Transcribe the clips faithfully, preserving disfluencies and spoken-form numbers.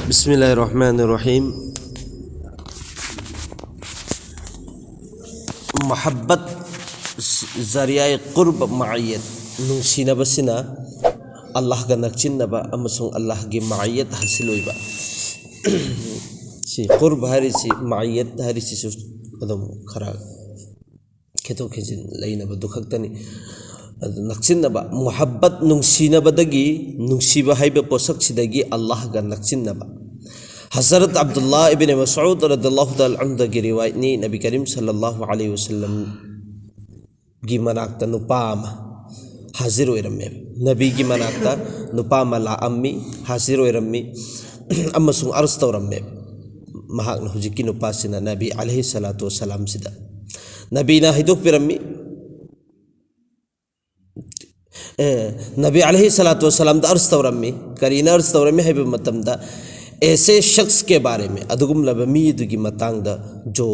بسم الله الرحمن الرحيم. ꯃꯍꯕꯠ ꯖꯔꯤꯌꯥꯏ ꯀꯨꯔꯕ ꯃꯥꯏꯌꯠ, ꯅꯨꯡꯁꯤꯅꯕꯁꯤꯅ ꯑꯜꯂꯥꯍꯒ ꯅꯛꯁꯤꯟꯅꯕ ꯑꯃꯁꯨꯡ ꯑꯜꯂꯥꯍꯒꯤ ꯃꯥꯏꯌꯠ ꯍꯥꯁꯤꯜ ꯑꯣꯏꯕ꯫ ꯁꯤ ꯀꯨꯔꯕ ꯍꯥꯏꯔꯤꯁꯤ, ꯃꯥꯏꯌꯠ ꯍꯥꯏꯔꯤꯁꯤꯁꯨ ꯑꯗꯨꯝ ꯈꯔ ꯈꯦꯠꯇꯣꯛ ꯈꯦꯠꯆꯤꯟ ꯂꯩꯅꯕꯗꯨ ꯈꯛꯇꯅꯤ꯫ ꯑꯗꯨ ꯅꯛꯁꯤꯟꯅꯕ, ꯃꯨꯍꯕꯠ, ꯅꯨꯡꯁꯤꯅꯕꯗꯒꯤ, ꯅꯨꯡꯁꯤꯕ ꯍꯥꯏꯕ ꯄꯣꯠꯁꯛꯁꯤꯗꯒꯤ ꯑꯜꯂꯥꯍꯒ ꯅꯛꯁꯤꯟꯅꯕ꯫ ꯍꯖꯔꯠ ꯑꯕꯗꯨꯜꯂꯥ ꯏꯕꯤꯟ ꯃꯁꯎꯗ ꯔꯗꯤꯌꯜꯂꯥꯍꯨ ꯇꯥꯂꯥ ꯑꯟꯍꯨꯗꯒꯤ ꯔꯤꯋꯥꯌꯠꯅꯤ, ꯅꯕꯤ ꯀꯔꯤꯝ ꯁꯜꯂꯜꯂꯥꯍꯨ ꯑꯂꯩꯍꯤ ꯋꯁꯜꯂꯝꯒꯤ ꯃꯅꯥꯛꯇ ꯅꯨꯄꯥ ꯑꯃ ꯍꯥꯖꯤꯔ ꯑꯣꯏꯔꯝꯃꯦꯕ꯫ ꯅꯕꯤꯒꯤ ꯃꯅꯥꯛꯇ ꯅꯨꯄꯥ ꯑꯃ ꯂꯥꯛꯑꯝꯃꯤ, ꯍꯥꯖꯤꯔ ꯑꯣꯏꯔꯝꯃꯤ, ꯑꯃꯁꯨꯡ ꯑꯔꯖ ꯇꯧꯔꯝꯃꯦꯕ꯫ ꯃꯍꯥꯛꯅ, ꯍꯧꯖꯤꯛꯀꯤ ꯅꯨꯄꯥꯁꯤꯅ ꯅꯕꯤ ꯑꯂꯩꯍꯤ ꯁꯂꯥꯇꯨ ꯋꯁꯂꯥꯝꯁꯤꯗ, ꯅꯕꯤꯅ ꯍꯥꯏꯗꯣꯛꯄꯤꯔꯝꯃꯤ, ꯑꯦ, ꯅꯕꯤ ꯑꯂꯩꯍꯤ ꯁꯂꯥꯇꯨ ꯋꯁꯂꯥꯝꯗ ꯑꯔꯖ ꯇꯧꯔꯝꯃꯤ꯫ ꯀꯔꯤꯅ ꯑꯔꯖ ꯇꯧꯔꯝꯃꯤ ꯍꯥꯏꯕ ꯃꯇꯝꯗ, "ꯑꯦꯁꯦ ꯁꯈꯁ ꯀꯦ ꯕꯥꯔꯦ ꯃꯦ", ꯑꯗꯨꯒꯨꯝꯂꯕ ꯃꯤ ꯑꯗꯨꯒꯤ ꯃꯇꯥꯡꯗ, "ꯖꯣ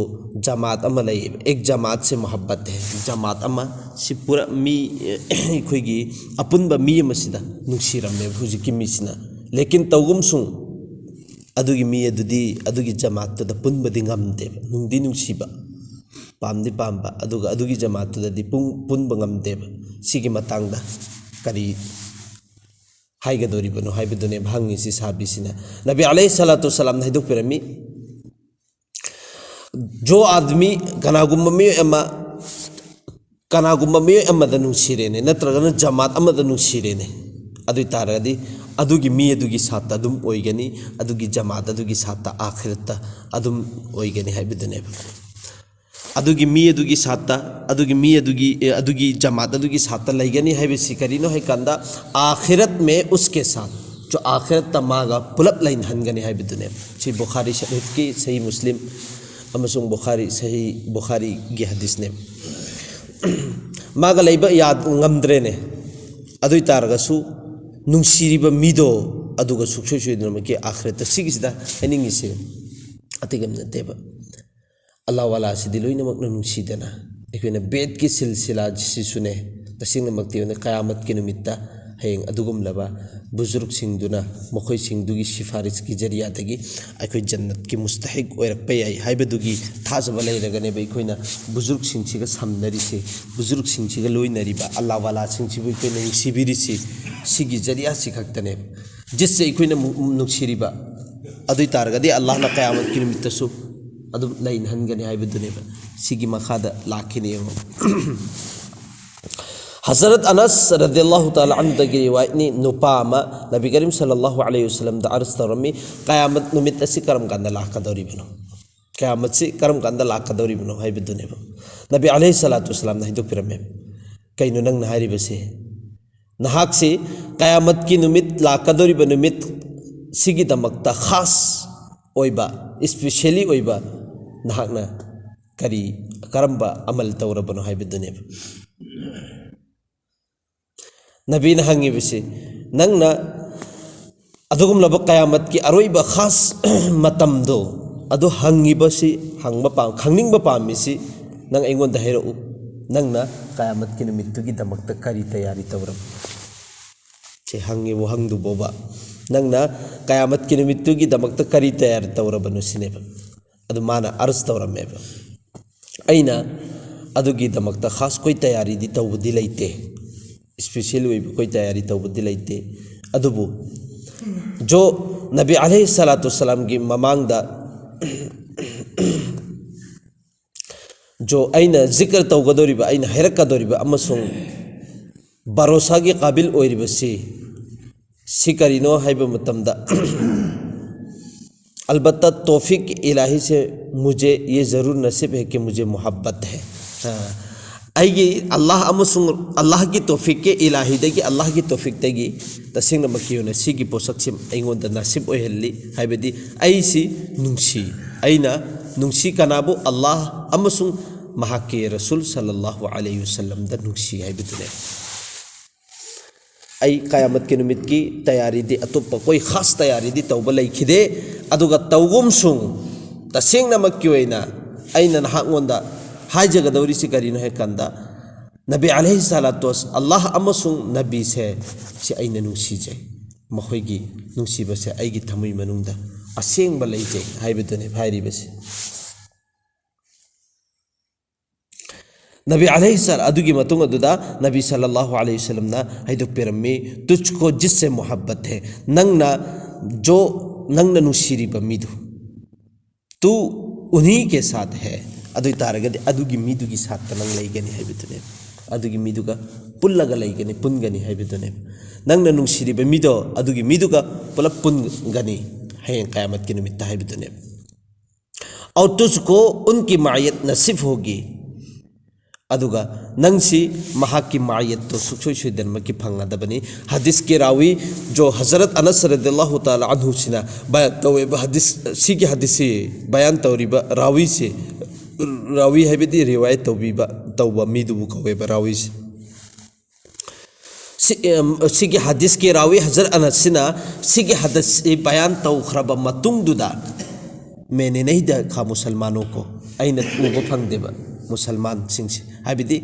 ꯖꯃꯥꯠ ꯑꯃ ꯂꯩ, ꯑꯦꯛ ꯖꯃꯥꯠ ꯁꯦ ꯃꯣꯍꯕꯠ ꯍꯦ", ꯖꯃꯥꯠ ꯑꯃ, ꯁꯤ ꯄꯨꯔꯥ ꯃꯤ, ꯑꯩꯈꯣꯏꯒꯤ ꯑꯄꯨꯟꯕ ꯃꯤ ꯑꯃꯁꯤꯗ ꯅꯨꯡꯁꯤꯔꯝꯃꯦꯕ ꯍꯧꯖꯤꯛꯀꯤ ꯃꯤꯁꯤꯅ꯫ ꯂꯦꯀꯤꯟ ꯇꯧꯒꯨꯝꯁꯨꯡ ꯑꯗꯨꯒꯤ ꯃꯤ ꯑꯗꯨꯗꯤ ꯑꯗꯨꯒꯤ ꯖꯃꯥꯠꯇꯨꯗ ꯄꯨꯟꯕꯗꯤ ꯉꯝꯗꯦꯕ꯫ ꯅꯨꯡꯗꯤ ꯅꯨꯡꯁꯤꯕ, ꯄꯥꯝꯗꯤ ꯄꯥꯝꯕ, ꯑꯗꯨꯒ ꯑꯗꯨꯒꯤ ꯖꯃꯥꯠꯇꯨꯗꯗꯤ ꯄꯨꯡ-, ꯄꯨꯟꯕ ꯉꯝꯗꯦꯕ꯫ ꯁꯤꯒꯤ ꯃꯇꯥꯡꯗ ꯀꯔꯤ ꯍꯥꯏꯒꯗꯧꯔꯤꯕꯅꯣ ꯍꯥꯏꯕꯗꯨꯅꯦꯕ ꯍꯪꯉꯤꯁꯤ ꯁꯥꯕꯤꯁꯤꯅ꯫ ꯅꯕꯤ ꯑꯂꯩꯍꯤ ꯁꯂꯥꯇꯨ ꯋꯁꯂꯥꯝꯅ ꯍꯥꯏꯗꯣꯛꯄꯤꯔꯝꯃꯤ, "ꯖꯣ ꯑꯥꯗꯃꯤ", ꯀꯅꯥꯒꯨꯝꯕ ꯃꯤꯑꯣꯏ ꯑꯃ, ꯀꯅꯥꯒꯨꯝꯕ ꯃꯤꯑꯣꯏ ꯑꯃꯗ ꯅꯨꯡꯁꯤꯔꯦꯅꯦ, ꯅꯠꯇ꯭ꯔꯒꯅ ꯖꯃꯥꯠ ꯑꯃꯗ ꯅꯨꯡꯁꯤꯔꯦꯅꯦ, ꯑꯗꯨ ꯑꯣꯏ ꯇꯥꯔꯒꯗꯤ ꯑꯗꯨꯒꯤ ꯃꯤ ꯑꯗꯨꯒꯤ ꯁꯥꯠꯇ ꯑꯗꯨꯝ ꯑꯣꯏꯒꯅꯤ, ꯑꯗꯨꯒꯤ ꯖꯃꯥꯠ ꯑꯗꯨꯒꯤ ꯁꯥꯠꯇ, ꯑꯥꯈꯤꯔꯠꯇ ꯑꯗꯨꯝ ꯑꯣꯏꯒꯅꯤ ꯍꯥꯏꯕꯗꯨꯅꯦꯕ꯫ ꯑꯗꯨꯒꯤ ꯃꯤ ꯑꯗꯨꯒꯤ ꯁꯥꯠꯇ, ꯑꯗꯨꯒꯤ ꯃꯤ ꯑꯗꯨꯒꯤ, ꯑꯦ, ꯑꯗꯨꯒꯤ ꯖꯃꯥꯠ ꯑꯗꯨꯒꯤ ꯁꯥꯠꯇ ꯂꯩꯒꯅꯤ ꯍꯥꯏꯕꯁꯤ ꯀꯔꯤꯅꯣ ꯍꯥꯏꯀꯥꯟꯗ, "ꯑꯥꯈꯤꯔꯠ ꯃꯦ ꯎꯁꯀꯦ ꯁꯥꯠ", ꯖꯣ ꯑꯥꯈꯤꯔꯠꯇ ꯃꯥꯒ ꯄꯨꯂꯞ ꯂꯩꯅꯍꯟꯒꯅꯤ ꯍꯥꯏꯕꯗꯨꯅꯦꯕ꯫ ꯁꯤ ꯕꯨꯈꯥꯔꯤ ꯁꯔꯤꯐꯀꯤ, ꯁꯍꯤ ꯃꯨꯁꯂꯤꯝ ꯑꯃꯁꯨꯡ ꯕꯨꯈꯥꯔꯤ, ꯁꯍꯤ ꯕꯨꯈꯥꯔꯤꯒꯤ ꯍꯗꯤꯁꯅꯦꯕ꯫ ꯃꯥꯒ ꯂꯩꯕ ꯌꯥ-, ꯉꯝꯗ꯭ꯔꯦꯅꯦ꯫ ꯑꯗꯨ ꯑꯣꯏ ꯇꯥꯔꯒꯁꯨ ꯅꯨꯡꯁꯤꯔꯤꯕ ꯃꯤꯗꯣ ꯑꯗꯨꯒ ꯁꯨꯡꯁꯣꯏ ꯁꯣꯏꯗꯅꯃꯛꯀꯤ ꯑꯥꯈꯤꯔꯠꯇ, ꯁꯤꯒꯤꯁꯤꯗ ꯍꯥꯏꯅꯤꯡꯉꯤꯁꯦ ꯑꯇꯩ ꯀꯔꯤꯝ ꯅꯠꯇꯦꯕ꯫ ꯑꯜꯂꯥꯍ ꯋꯥꯂꯥꯁꯤꯗꯤ ꯂꯣꯏꯅꯃꯛꯅ ꯅꯨꯡꯁꯤꯗꯅ, ꯑꯩꯈꯣꯏꯅ ꯕꯦꯠꯀꯤ ꯁꯤꯜꯁꯤꯂꯥꯁꯤꯁꯨꯅꯦ, ꯇꯁꯦꯡꯅꯃꯛꯇꯤ ꯑꯣꯏꯅ ꯀꯌꯥꯃꯠꯀꯤ ꯅꯨꯃꯤꯠꯇ ꯍꯌꯦꯡ ꯑꯗꯨꯒꯨꯝꯂꯕ ꯕꯨꯖꯨꯔꯨꯛꯁꯤꯡꯗꯨꯅ ꯃꯈꯣꯏꯁꯤꯡꯗꯨꯒꯤ ꯁꯤꯐꯥꯔꯤꯁꯀꯤ ꯖꯔꯤꯌꯥꯗꯒꯤ ꯑꯩꯈꯣꯏ ꯖꯟꯅꯠꯀꯤ ꯃꯨꯁꯇꯍꯤꯛ ꯑꯣꯏꯔꯛꯄ ꯌꯥꯏ ꯍꯥꯏꯕꯗꯨꯒꯤ ꯊꯥꯖꯕ ꯂꯩꯔꯒꯅꯦꯕ ꯑꯩꯈꯣꯏꯅ ꯕꯨꯖꯨꯔꯨꯛꯁꯤꯡꯁꯤꯒ ꯁꯝꯅꯔꯤꯁꯤ, ꯕꯨꯖꯨꯔꯨꯛꯁꯤꯡꯁꯤꯒ ꯂꯣꯏꯅꯔꯤꯕ, ꯑꯜꯂꯥ ꯋꯥꯂꯥꯁꯤꯡꯁꯤꯕꯨ ꯑꯩꯈꯣꯏꯅ ꯅꯨꯡꯁꯤꯕꯤꯔꯤꯁꯤ꯫ ꯁꯤꯒꯤ ꯖꯔꯤꯌꯥꯁꯤ ꯈꯛꯇꯅꯦꯕ꯫ ꯖꯤꯁꯁꯦ ꯑꯩꯈꯣꯏꯅ ꯃꯨ-, ꯅꯨꯡꯁꯤꯔꯤꯕ, ꯑꯗꯨ ꯑꯣꯏ ꯇꯥꯔꯒꯗꯤ ꯑꯜꯂꯥꯍꯅ ꯀꯌꯥꯃꯠꯀꯤ ꯅꯨꯃꯤꯠꯇꯁꯨ ꯑꯗꯨꯝ ꯂꯩꯅꯍꯟꯒꯅꯤ ꯍꯥꯏꯕꯗꯨꯅꯦꯕ꯫ ꯁꯤꯒꯤ ꯃꯈꯥꯗ ꯂꯥꯛꯈꯤꯅꯤ ꯌꯦꯡꯉꯣ꯫ ꯍꯖꯔꯠ ꯑꯅꯁ ꯔꯗꯤꯌꯜꯂꯥꯍꯨ ꯇꯥꯂꯥ ꯑꯟꯍꯨꯗꯒꯤ ꯔꯤꯋꯥꯌꯠꯅꯤ, ꯅꯨꯄꯥ ꯑꯃ ꯅꯕꯤ ꯀꯔꯤꯝ ꯁꯜꯂꯜꯂꯥꯍꯨ ꯑꯂꯩꯍꯤ ꯋꯁꯜꯂꯝꯗ ꯑꯔꯖ ꯇꯧꯔꯝꯃꯤ, "ꯀꯌꯥꯃꯠ ꯅꯨꯃꯤꯠ ꯑꯁꯤ ꯀꯔꯝ ꯀꯥꯟꯗ ꯂꯥꯛꯀꯗꯧꯔꯤꯕꯅꯣ? ꯀꯌꯥꯃꯠꯁꯤ ꯀꯔꯝ ꯀꯥꯟꯗ ꯂꯥꯛꯀꯗꯧꯔꯤꯕꯅꯣ?" ꯍꯥꯏꯕꯗꯨꯅꯦꯕ꯫ ꯅꯕꯤ ꯑꯂꯩꯍꯤ ꯁꯂꯥꯇꯨ ꯋꯁꯂꯥꯝꯅ ꯍꯥꯏꯗꯣꯛꯄꯤꯔꯝꯃꯦ, "ꯀꯩꯅꯣ ꯅꯪꯅ ꯍꯥꯏꯔꯤꯕꯁꯦ? ꯅꯍꯥꯛꯁꯤ ꯀꯌꯥꯃꯠꯀꯤ ꯅꯨꯃꯤꯠ ꯂꯥꯛꯀꯗꯧꯔꯤꯕ ꯅꯨꯃꯤꯠ ꯁꯤꯒꯤꯗꯃꯛꯇ ꯈꯥꯁ ꯑꯣꯏꯕ, ꯏꯁꯄꯤꯁꯦꯜꯂꯤ ꯑꯣꯏꯕ ꯅꯍꯥꯛꯅ ꯀꯔꯤ, ꯀꯔꯝꯕ ꯑꯃꯜ ꯇꯧꯔꯕꯅꯣ?" ꯍꯥꯏꯕꯗꯨꯅꯦꯕ꯫ ꯅꯕꯤꯅ ꯍꯪꯉꯤꯕꯁꯤ, "ꯅꯪꯅ ꯑꯗꯨꯒꯨꯝꯂꯕ ꯀꯌꯥꯃꯠꯀꯤ ꯑꯔꯣꯏꯕ ꯈꯥꯁ ꯃꯇꯝꯗꯣ ꯑꯗꯨ ꯍꯪꯉꯤꯕꯁꯤ, ꯍꯪꯕ ꯄꯥꯝ-, ꯈꯪꯅꯤꯡꯕ ꯄꯥꯝꯃꯤꯁꯤ ꯅꯪ ꯑꯩꯉꯣꯟꯗ ꯍꯥꯏꯔꯛꯎ꯫ ꯅꯪꯅ ꯀꯌꯥꯃꯠꯀꯤ ꯅꯨꯃꯤꯠꯇꯨꯒꯤꯗꯃꯛꯇ ꯀꯔꯤ ꯇꯌꯥꯔꯤ ꯇꯧꯔꯕ?" ꯁꯤ ꯍꯪꯉꯤꯕꯣ ꯍꯪꯗꯨꯕꯣꯕ, "ꯅꯪꯅ ꯀꯌꯥꯃꯠꯀꯤ ꯅꯨꯃꯤꯠꯇꯨꯒꯤꯗꯃꯛꯇ ꯀꯔꯤ ꯇꯌꯥꯔꯤ ꯇꯧꯔꯕꯅꯣ?" ꯁꯤꯅꯦꯕ꯫ ꯑꯗꯨ ꯃꯥꯅ ꯑꯔꯖ ꯇꯧꯔꯝꯃꯦꯕ꯫ ꯑꯩꯅ ꯑꯗꯨꯒꯤꯗꯃꯛꯇ ꯈꯥꯁ ꯀꯣꯏ ꯇꯌꯥꯔꯤꯗꯤ ꯇꯧꯕꯗꯤ ꯂꯩꯇꯦ, ꯏꯁꯄꯤꯁꯦꯜ ꯑꯣꯏꯕ ꯀꯣꯏ ꯇꯌꯥꯔꯤ ꯇꯧꯕꯗꯤ ꯂꯩꯇꯦ꯫ ꯑꯗꯨꯕꯨ ꯖꯣ ꯅꯕꯤ ꯑꯂꯩꯍꯤ ꯁꯂꯥꯇꯨ ꯁꯂꯥꯝꯒꯤ ꯃꯃꯥꯡꯗ ꯖꯣ ꯑꯩꯅ ꯖꯤꯀꯔ ꯇꯧꯒꯗꯧꯔꯤꯕ, ꯑꯩꯅ ꯍꯥꯏꯔꯛꯀꯗꯧꯔꯤꯕ ꯑꯃꯁꯨꯡ ꯚꯔꯣꯁꯥꯒꯤ ꯀꯥꯕꯤꯜ ꯑꯣꯏꯔꯤꯕꯁꯤ ꯁꯤ ꯀꯔꯤꯅꯣ ꯍꯥꯏꯕ ꯃꯇꯝꯗ, "ꯑꯜꯕꯠꯇ ꯇꯣꯐꯤꯛ ꯏꯂꯥꯍꯤ ꯁꯦ ꯃꯨꯖꯦ ꯌꯦ ꯖꯔꯨꯔ ꯅꯁꯤꯕ ꯍꯦ ꯀꯤ ꯃꯨꯖꯦ ꯃꯨꯍꯕꯠ ꯍꯦ"꯫ ꯑ, ꯑꯩꯒꯤ ꯑꯜꯂꯥꯍ ꯑꯃꯁꯨꯡ ꯑꯜꯂꯥꯍꯒꯤ ꯇꯣꯐꯤꯛꯀꯤ, ꯏꯂꯥꯍꯤꯗꯒꯤ ꯑꯜꯂꯥꯍꯒꯤ ꯇꯣꯐꯤꯛꯇꯒꯤ ꯇꯁꯦꯡꯅꯃꯛꯀꯤ ꯑꯣꯏꯅ ꯁꯤꯒꯤ ꯄꯣꯠꯁꯛꯁꯤ ꯑꯩꯉꯣꯟꯗ ꯅꯁꯤꯕ ꯑꯣꯏꯍꯜꯂꯤ, ꯍꯥꯏꯕꯗꯤ ꯑꯩꯁꯤ ꯅꯨꯡꯁꯤ꯫ ꯑꯩꯅ ꯅꯨꯡꯁꯤ ꯀꯅꯥꯕꯨ? ꯑꯜꯂꯥꯍ ꯑꯃꯁꯨꯡ ꯃꯍꯥꯛꯀꯤ ꯔꯁꯨꯜ ꯁꯜꯂꯜꯂꯥꯍꯨ ꯑꯂꯩꯍꯤ ꯋꯁꯜꯂꯝꯗ ꯅꯨꯡꯁꯤ ꯍꯥꯏꯕꯗꯨꯅꯦ꯫ ꯑꯩ ꯀꯌꯥꯃꯠꯀꯤ ꯅꯨꯃꯤꯠꯀꯤ ꯇꯌꯥꯔꯤꯗꯤ, ꯑꯇꯣꯞꯄ ꯀꯣꯏ ꯈꯥꯁ ꯇꯌꯥꯔꯤꯗꯤ ꯇꯧꯕ ꯂꯩꯈꯤꯗꯦ꯫ ꯑꯗꯨꯒ ꯇꯧꯒꯨꯝꯁꯨꯡ, ꯇꯁꯦꯡꯅꯃꯛꯀꯤ ꯑꯣꯏꯅ ꯑꯩꯅ ꯅꯍꯥꯛꯉꯣꯟꯗ ꯍꯥꯏꯖꯒꯗꯧꯔꯤꯁꯤ ꯀꯔꯤꯅꯣ ꯍꯥꯏ ꯀꯥꯟꯗ, ꯅꯕꯤ ꯑꯂꯩꯍꯤ ꯁꯂꯥꯇꯨ ꯋꯥꯁ-, ꯑꯜꯂꯥꯍ ꯑꯃꯁꯨꯡ ꯅꯕꯤꯁꯦ, ꯁꯤ ꯑꯩꯅ ꯅꯨꯡꯁꯤꯖꯩ, ꯃꯈꯣꯏꯒꯤ ꯅꯨꯡꯁꯤꯕꯁꯦ ꯑꯩꯒꯤ ꯊꯃꯣꯏ ꯃꯅꯨꯡꯗ ꯑꯁꯦꯡꯕ ꯂꯩꯖꯩ ꯍꯥꯏꯕꯗꯨꯅꯦ ꯍꯥꯏꯔꯤꯕꯁꯦ꯫ ꯅꯕꯤ ꯑꯂꯩꯍꯤ ꯁꯂꯥ-, ꯑꯗꯨꯒꯤ ꯃꯇꯨꯡ ꯑꯗꯨꯗ ꯅꯕꯤ ꯁꯜꯂꯜꯂꯥꯍꯨ ꯑꯂꯩꯍꯤ ꯋꯁꯜꯂꯝꯅ ꯍꯥꯏꯗꯣꯛꯄꯤꯔꯝꯃꯤ, "ꯇꯨꯖꯀꯣ ꯖꯤꯁꯁꯦ ꯃꯣꯍꯕꯠ ꯍꯦ", ꯅꯪꯅ ꯖꯣ, ꯅꯪꯅ ꯅꯨꯡꯁꯤꯔꯤꯕ ꯃꯤꯗꯨ, "ꯇꯨ ꯎꯟꯍꯤ ꯀꯦ ꯁꯥꯊ ꯍꯦ", ꯑꯗꯨ ꯑꯣꯏ ꯇꯥꯔꯒꯗꯤ ꯑꯗꯨꯒꯤ ꯃꯤꯗꯨꯒꯤ ꯁꯥꯠꯇ ꯅꯪ ꯂꯩꯒꯅꯤ ꯍꯥꯏꯕꯗꯨꯅꯦ, ꯑꯗꯨꯒꯤ ꯃꯤꯗꯨꯒ ꯄꯨꯜꯂꯒ ꯂꯩꯒꯅꯤ, ꯄꯨꯟꯒꯅꯤ ꯍꯥꯏꯕꯗꯨꯅꯦ꯫ ꯅꯪꯅ ꯅꯨꯡꯁꯤꯔꯤꯕ ꯃꯤꯗꯣ ꯑꯗꯨꯒꯤ ꯃꯤꯗꯨꯒ ꯄꯨꯂꯞ ꯄꯨꯟꯒꯅꯤ ꯍꯌꯦꯡ ꯀꯌꯥꯃꯠꯀꯤ ꯅꯨꯃꯤꯠꯇ ꯍꯥꯏꯕꯗꯨꯅꯦ꯫ "ꯑꯧ ꯇꯨꯖꯀꯣ ꯎꯟꯀꯤ ꯃꯥꯌꯠ ꯅꯁꯤꯕ ꯍꯣꯒꯤ", ꯑꯗꯨꯒ ꯅꯪꯁꯤ ꯃꯍꯥꯛꯀꯤ ꯃꯥꯌꯠꯇꯣ ꯁꯨꯛꯁꯣꯏ ꯁꯣꯏꯗꯅꯃꯛꯀꯤ ꯐꯪꯒꯗꯕꯅꯤ꯫ ꯍꯗꯤꯁꯀꯤ ꯔꯥꯋꯤ ꯖꯣ ꯍꯖꯔꯠ ꯑꯅꯁ ꯔꯗꯤꯌꯜꯂꯥꯍꯨ ꯇꯥꯂꯥ ꯑꯟꯍꯨꯁꯤꯅ ꯕꯌꯥꯟ ꯇꯧꯋꯦꯕ, ꯍꯗꯤꯁ, ꯁꯤꯒꯤ ꯍꯗꯤꯁꯁꯤ ꯕꯌꯥꯟ ꯇꯧꯔꯤꯕ ꯔꯥꯋꯤꯁꯤ, ꯔꯥꯋꯤ ꯍꯥꯏꯕꯗꯤ ꯔꯤꯋꯥꯌꯠ ꯇꯧꯕꯤꯕ, ꯇꯧꯕ ꯃꯤꯗꯨꯕꯨ ꯀꯧꯋꯦꯕ ꯔꯥꯋꯤꯁꯤ꯫ ꯁꯤ-, ꯑꯦꯝ, ꯁꯤꯒꯤ ꯍꯗꯤꯁꯀꯤ ꯔꯥꯋꯤ ꯍꯖꯔꯠ ꯑꯅꯁꯁꯤꯅ ꯁꯤꯒꯤ ꯍꯗꯤꯁꯁꯤ ꯕꯌꯥꯟ ꯇꯧꯈ꯭ꯔꯕ ꯃꯇꯨꯡꯗꯨꯗ, "ꯃꯦꯅꯦ ꯅꯍꯤ ꯗꯦꯈꯥ ꯃꯨꯁꯜꯃꯥꯅꯣ ꯀꯣ", ꯑꯩꯅ ꯎꯕ ꯐꯪꯗꯦꯕ ꯃꯨꯁꯜꯃꯥꯟꯁꯤꯡꯁꯤ, ꯍꯥꯏꯕꯗꯤ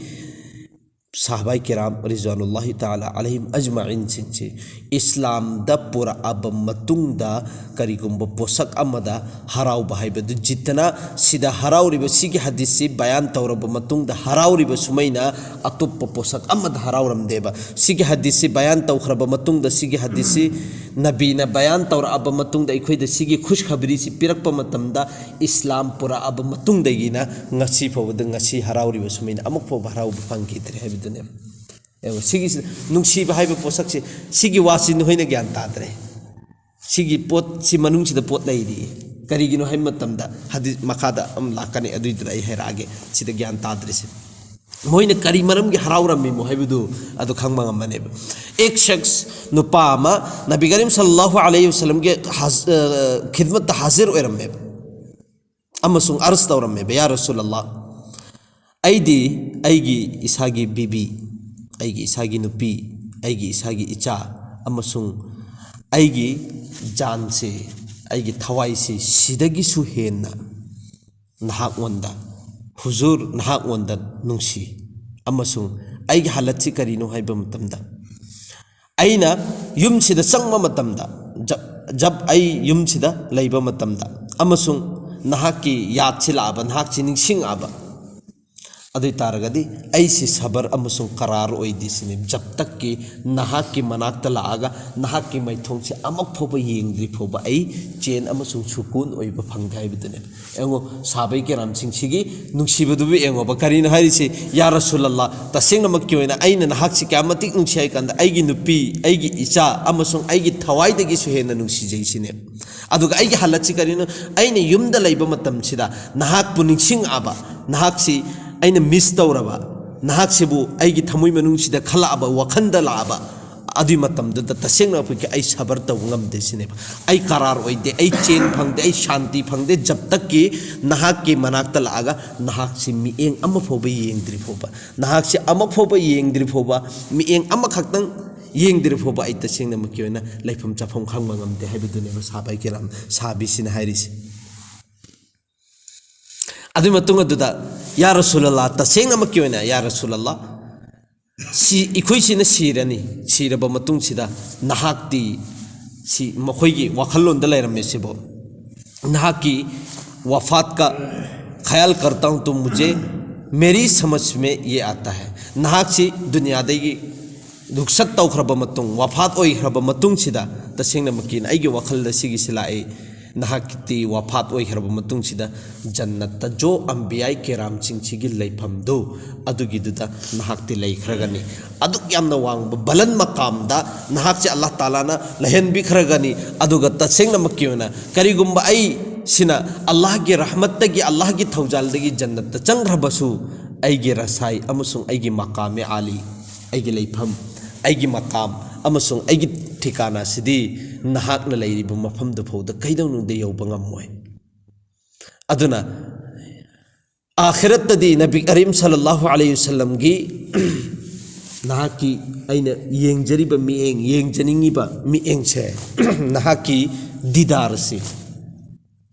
ꯁꯥꯍꯕꯥꯏ ꯀꯤꯔꯥꯝ ꯔꯤꯖꯋꯥꯅꯨꯜꯂꯥꯍꯤ ꯇꯥꯂꯥ ꯑꯂꯩꯍꯤꯝ ꯑꯖꯃꯥꯏꯟꯁꯤꯡꯁꯤ ꯏꯁꯂꯥꯝꯗ ꯄꯨꯔꯛꯑꯕ ꯃꯇꯨꯡꯗ ꯀꯔꯤꯒꯨꯝꯕ ꯄꯣꯁꯛ ꯑꯃꯗ ꯍꯔꯥꯎꯕ ꯍꯥꯏꯕꯗꯨ, ꯖꯤꯠꯇꯅ ꯁꯤꯗ ꯍꯔꯥꯎꯔꯤꯕ, ꯁꯤꯒꯤ ꯍꯗꯤꯁꯁꯤ ꯕꯌꯥꯟ ꯇꯧꯔꯕ ꯃꯇꯨꯡꯗ ꯍꯔꯥꯎꯔꯤꯕ ꯁꯨꯃꯩꯅ ꯑꯇꯣꯞꯄ ꯄꯣꯁꯛ ꯑꯃꯗ ꯍꯔꯥꯎꯔꯝꯗꯦꯕ꯫ ꯁꯤꯒꯤ ꯍꯗꯤꯁꯁꯤ ꯕꯌꯥꯟ ꯇꯧꯈ꯭ꯔꯕ ꯃꯇꯨꯡꯗ, ꯁꯤꯒꯤ ꯍꯗꯤꯁꯁꯤ ꯅꯕꯤꯅ ꯕꯌꯥꯟ ꯇꯧꯔꯛꯑꯕ ꯃꯇꯨꯡꯗ, ꯑꯩꯈꯣꯏꯗ ꯁꯤꯒꯤ ꯈꯨꯁꯈꯕꯔꯤꯁꯤ ꯄꯤꯔꯛꯄ ꯃꯇꯝꯗ, ꯏꯁꯂꯥꯝ ꯄꯨꯔꯛꯑꯕ ꯃꯇꯨꯡꯗꯒꯤꯅ ꯉꯁꯤ ꯐꯥꯎꯕꯗ, ꯉꯁꯤ ꯍꯔꯥꯎꯔꯤꯕ ꯁꯨꯃꯩꯅ ꯑꯃꯨꯛ ꯐꯥꯎꯕ ꯍꯔꯥꯎꯕ ꯐꯪꯈꯤꯗ꯭ꯔꯦ ꯍꯥꯏꯕꯗꯨꯅꯦꯕ꯫ ꯌꯦꯡꯉꯣ, ꯁꯤꯒꯤꯁꯤ ꯅꯨꯡꯁꯤꯕ ꯍꯥꯏꯕ ꯄꯣꯠꯁꯛꯁꯦ, ꯁꯤꯒꯤ ꯋꯥꯁꯤ ꯅꯈꯣꯏꯅ ꯒ꯭ꯌꯥꯟ ꯇꯥꯗ꯭ꯔꯦ꯫ ꯁꯤꯒꯤ ꯄꯣꯠꯁꯤ ꯃꯅꯨꯡꯁꯤꯗ ꯄꯣꯠ ꯂꯩꯔꯤ꯫ ꯀꯔꯤꯒꯤꯅꯣ ꯍꯥꯏꯕ ꯃꯇꯝꯗ, ꯍꯗꯤꯁ ꯃꯈꯥꯗ ꯑꯃ ꯂꯥꯛꯀꯅꯤ, ꯑꯗꯨꯏꯗꯨꯗ ꯑꯩ ꯍꯥꯏꯔꯛꯑꯒꯦ꯫ ꯁꯤꯗ ꯒ꯭ꯌꯥꯟ ꯇꯥꯗ꯭ꯔꯤꯁꯦ, ꯃꯣꯏꯅ ꯀꯔꯤ ꯃꯔꯝꯒꯤ ꯍꯔꯥꯎꯔꯝꯃꯤꯃꯣ ꯍꯥꯏꯕꯗꯨ ꯑꯗꯨ ꯈꯪꯕ ꯉꯝꯃꯅꯦꯕ꯫ ꯑꯦꯛ ꯁꯈꯁ, ꯅꯨꯄꯥ ꯑꯃ ꯅꯕꯤ ꯀꯔꯤꯝ ꯁꯜꯂꯜꯂꯥꯍꯨ ꯑꯂꯩꯍꯤ ꯋꯁꯜꯂꯝꯒꯤ ꯍꯥꯖ-, ꯑ, ꯈꯤꯗꯃꯠꯇ ꯍꯥꯖꯤꯔ ꯑꯣꯏꯔꯝꯃꯦꯕ꯫ ꯑꯃꯁꯨꯡ ꯑꯔꯖ ꯇꯧꯔꯝꯃꯦꯕ, "ꯌꯥ ꯔꯁꯨꯂꯜꯂꯥꯍ, ꯑꯩꯗꯤ ꯑꯩꯒꯤ ꯏꯁꯥꯒꯤ ꯕꯤꯕꯤ, ꯑꯩꯒꯤ ꯏꯁꯥꯒꯤ ꯅꯨꯄꯤ, ꯑꯩꯒꯤ ꯏꯁꯥꯒꯤ ꯏꯆꯥ ꯑꯃꯁꯨꯡ ꯑꯩꯒꯤ ꯖꯥꯟꯁꯦ, ꯑꯩꯒꯤ ꯊꯋꯥꯏꯁꯦ ꯁꯤꯗꯒꯤꯁꯨ ꯍꯦꯟꯅ ꯅꯍꯥꯛꯉꯣꯟꯗ, ꯍꯨꯖꯨꯔ, ꯅꯍꯥꯛꯉꯣꯟꯗ ꯅꯨꯡꯁꯤ꯫ ꯑꯃꯁꯨꯡ ꯑꯩꯒꯤ ꯍꯥꯂꯠꯁꯤ ꯀꯔꯤꯅꯣ ꯍꯥꯏꯕ ꯃꯇꯝꯗ, ꯑꯩꯅ ꯌꯨꯝꯁꯤꯗ ꯆꯪꯕ ꯃꯇꯝꯗ, ꯖꯕ, ꯖꯕ ꯑꯩ ꯌꯨꯝꯁꯤꯗ ꯂꯩꯕ ꯃꯇꯝꯗ, ꯑꯃꯁꯨꯡ ꯅꯍꯥꯛꯀꯤ ꯌꯥꯗꯁꯤ ꯂꯥꯛꯑꯕ, ꯅꯍꯥꯛꯁꯤ ꯅꯤꯡꯁꯤꯡꯉꯛꯑꯕ, ꯑꯗꯨ ꯑꯣꯏ ꯇꯥꯔꯒꯗꯤ ꯑꯩꯁꯤ ꯁꯕꯔ ꯑꯃꯁꯨꯡ ꯀꯔꯥꯔ ꯑꯣꯏꯗꯦ ꯁꯤꯅꯤ꯫ ꯖꯕ ꯇꯛꯀꯤ ꯅꯍꯥꯛꯀꯤ ꯃꯅꯥꯛꯇ ꯂꯥꯛꯑꯒ ꯅꯍꯥꯛꯀꯤ ꯃꯥꯏꯊꯣꯡꯁꯦ ꯑꯃꯨꯛ ꯐꯥꯎꯕ ꯌꯦꯡꯗ꯭ꯔꯤ ꯐꯥꯎꯕ ꯑꯩ ꯆꯦꯟ ꯑꯃꯁꯨꯡ ꯁꯨꯀꯨꯟ ꯑꯣꯏꯕ ꯐꯪꯗꯦ ꯍꯥꯏꯕꯗꯨꯅꯦꯕ꯫ ꯌꯦꯡꯉꯣ, ꯁꯥꯕꯩ ꯀꯦꯔꯥꯝꯁꯤꯡꯁꯤꯒꯤ ꯅꯨꯡꯁꯤꯕꯗꯨꯕꯨ ꯌꯦꯡꯉꯣꯕ꯫ ꯀꯔꯤꯅꯣ ꯍꯥꯏꯔꯤꯁꯤ? "ꯌꯥ ꯔꯁꯨꯂꯜꯂꯥ, ꯇꯁꯦꯡꯅꯃꯛꯀꯤ ꯑꯣꯏꯅ ꯑꯩꯅ ꯅꯍꯥꯛꯁꯤ ꯀꯌꯥꯃꯇꯤꯛ ꯅꯨꯡꯁꯤ ꯍꯥꯏ ꯀꯥꯟꯗ, ꯑꯩꯒꯤ ꯅꯨꯄꯤ, ꯑꯩꯒꯤ ꯏꯆꯥ ꯑꯃꯁꯨꯡ ꯑꯩꯒꯤ ꯊꯋꯥꯏꯗꯒꯤꯁꯨ ꯍꯦꯟꯅ ꯅꯨꯡꯁꯤꯖꯩ" ꯁꯤꯅꯦꯕ꯫ ꯑꯗꯨꯒ ꯑꯩꯒꯤ ꯍꯥꯂꯠꯁꯤ ꯀꯔꯤꯅꯣ? ꯑꯩꯅ ꯌꯨꯝꯗ ꯂꯩꯕ ꯃꯇꯝꯁꯤꯗ ꯅꯍꯥꯛꯄꯨ ꯅꯤꯡꯁꯤꯡꯉꯛꯑꯕ, ꯅꯍꯥꯛꯁꯤ ꯑꯩꯅ ꯃꯤꯁ ꯇꯧꯔꯕ, ꯅꯍꯥꯛꯁꯤꯕꯨ ꯑꯩꯒꯤ ꯊꯃꯣꯏ ꯃꯅꯨꯡꯁꯤꯗ ꯈꯜꯂꯛꯑꯕ, ꯋꯥꯈꯜꯗ ꯂꯥꯛꯑꯕ, ꯑꯗꯨꯒꯤ ꯃꯇꯝꯗꯨꯗ ꯇꯁꯦꯡꯅ ꯑꯩꯈꯣꯏꯒꯤ ꯑꯩ ꯁꯕꯔ ꯇꯧꯕ ꯉꯝꯗꯦ ꯁꯤꯅꯦꯕ꯫ ꯑꯩ ꯀꯔꯥꯔ ꯑꯣꯏꯗꯦ, ꯑꯩ ꯆꯦꯟ ꯐꯪꯗꯦ, ꯑꯩ ꯁꯥꯟꯇꯤ ꯐꯪꯗꯦ, ꯖꯕ ꯇꯛꯀꯤ ꯅꯍꯥꯛꯀꯤ ꯃꯅꯥꯛꯇ ꯂꯥꯛꯑꯒ ꯅꯍꯥꯛꯁꯤ ꯃꯤꯠꯌꯦꯡ ꯑꯃ ꯐꯥꯎꯕ ꯌꯦꯡꯗ꯭ꯔꯤ ꯐꯥꯎꯕ, ꯅꯍꯥꯛꯁꯤ ꯑꯃ ꯐꯥꯎꯕ ꯌꯦꯡꯗ꯭ꯔꯤ ꯐꯥꯎꯕ, ꯃꯤꯠꯌꯦꯡ ꯑꯃꯈꯛꯇꯪ ꯌꯦꯡꯗ꯭ꯔꯤ ꯐꯥꯎꯕ ꯑꯩ ꯇꯁꯦꯡꯅꯃꯛꯀꯤ ꯑꯣꯏꯅ ꯂꯩꯐꯝ ꯆꯥꯐꯝ ꯈꯪꯕ ꯉꯝꯗꯦ ꯍꯥꯏꯕꯗꯨꯅꯦꯕ ꯁꯥꯕꯥꯏ ꯀꯤꯔꯥꯝ ꯁꯥꯕꯤꯁꯤꯅ ꯍꯥꯏꯔꯤꯁꯦ꯫ ꯑꯗꯨꯒꯤ ꯃꯇꯨꯡ ꯑꯗꯨꯗ, "ꯌꯥ ꯔꯁꯨꯂꯜꯂꯥ, ꯇꯁꯦꯡꯅꯃꯛꯀꯤ ꯑꯣꯏꯅ, ꯌꯥ ꯔꯁꯨꯂꯜꯂꯥ, ꯁꯤ, ꯑꯩꯈꯣꯏꯁꯤꯅ ꯁꯤꯔꯅꯤ, ꯁꯤꯔꯕ ꯃꯇꯨꯡꯁꯤꯗ ꯅꯍꯥꯛꯇꯤ", ꯁꯤ ꯃꯈꯣꯏꯒꯤ ꯋꯥꯈꯜꯂꯣꯟꯗ ꯂꯩꯔꯝꯃꯦ ꯁꯤꯕꯨ, "ꯅꯍꯥꯛꯀꯤ ꯋꯥꯐꯥꯠ ꯀꯥ ꯈꯌꯥꯜ ꯀꯔꯇꯥ ꯍꯨ ꯇꯣ ꯃꯨꯖꯦ ꯃꯦꯔꯤ ꯁꯃꯖ ꯃꯦ ꯌꯦ ꯑꯥꯇꯥ ꯍꯦ", ꯅꯍꯥꯛꯁꯤ ꯗꯨꯅꯤꯌꯥꯗꯒꯤ ꯔꯨꯛꯁꯠ ꯇꯧꯈ꯭ꯔꯕ ꯃꯇꯨꯡ, ꯋꯥꯐꯥꯠ ꯑꯣꯏꯈ꯭ꯔꯕ ꯃꯇꯨꯡꯁꯤꯗ, ꯇꯁꯦꯡꯅꯃꯛꯀꯤ ꯑꯩꯒꯤ ꯋꯥꯈꯜꯗ ꯁꯤꯒꯤꯁꯤ ꯂꯥꯛꯏ, ꯅꯍꯥꯛꯇꯤ ꯋꯥꯐꯥꯠ ꯑꯣꯏꯈ꯭ꯔꯕ ꯃꯇꯨꯡꯁꯤꯗ ꯖꯟꯅꯠꯇ ꯖꯣ ꯑꯝꯕꯤꯌꯥꯏ ꯀꯦꯔꯥꯝꯁꯤꯡꯁꯤꯒꯤ ꯂꯩꯐꯝꯗꯨ, ꯑꯗꯨꯒꯤꯗꯨꯗ ꯅꯍꯥꯛꯇꯤ ꯂꯩꯈ꯭ꯔꯒꯅꯤ꯫ ꯑꯗꯨꯛ ꯌꯥꯝꯅ ꯋꯥꯡꯕ ꯕꯂꯟ ꯃꯀꯥꯝꯗ ꯅꯍꯥꯛꯁꯦ ꯑꯜꯂꯥꯍ ꯇꯥꯂꯥꯅ ꯂꯩꯍꯟꯕꯤꯈ꯭ꯔꯒꯅꯤ꯫ ꯑꯗꯨꯒ ꯇꯁꯦꯡꯅꯃꯛꯀꯤ ꯑꯣꯏꯅ ꯀꯔꯤꯒꯨꯝꯕ ꯑꯩꯁꯤꯅ ꯑꯜꯂꯥꯍꯒꯤ ꯔꯍꯃꯠꯇꯒꯤ, ꯑꯜꯂꯥꯍꯒꯤ ꯊꯧꯖꯥꯜꯗꯒꯤ ꯖꯟꯅꯠꯇ ꯆꯪꯈ꯭ꯔꯕꯁꯨ, ꯑꯩꯒꯤ ꯔꯁꯥꯏ ꯑꯃꯁꯨꯡ ꯑꯩꯒꯤ ꯃꯀꯥꯝ ꯑꯥꯂꯤ, ꯑꯩꯒꯤ ꯂꯩꯐꯝ, ꯑꯩꯒꯤ ꯃꯀꯥꯝ ꯑꯃꯁꯨꯡ ꯑꯩꯒꯤ ꯊꯤꯀꯥꯅꯥꯁꯤꯗꯤ ꯅꯍꯥꯛꯅ ꯂꯩꯔꯤꯕ ꯃꯐꯝꯗꯨ ꯐꯥꯎꯗ ꯀꯩꯗꯧꯅꯨꯡꯗ ꯌꯧꯕ ꯉꯝꯃꯣꯏ꯫ ꯑꯗꯨꯅ ꯑꯥꯈꯤꯔꯠꯇꯗꯤ ꯅꯕꯤ ꯀꯔꯤꯝ ꯁꯜꯂꯜꯂꯥꯍꯨ ꯑꯂꯩꯍꯤ ꯋꯁꯜꯂꯝꯒꯤ ꯅꯍꯥꯛꯀꯤ, ꯑꯩꯅ ꯌꯦꯡꯖꯔꯤꯕ ꯃꯤꯠꯌꯦꯡ, ꯌꯦꯡꯖꯅꯤꯡꯉꯤꯕ ꯃꯤꯠꯌꯦꯡꯁꯦ, ꯅꯍꯥꯛꯀꯤ ꯗꯤꯗꯥꯔꯁꯤ,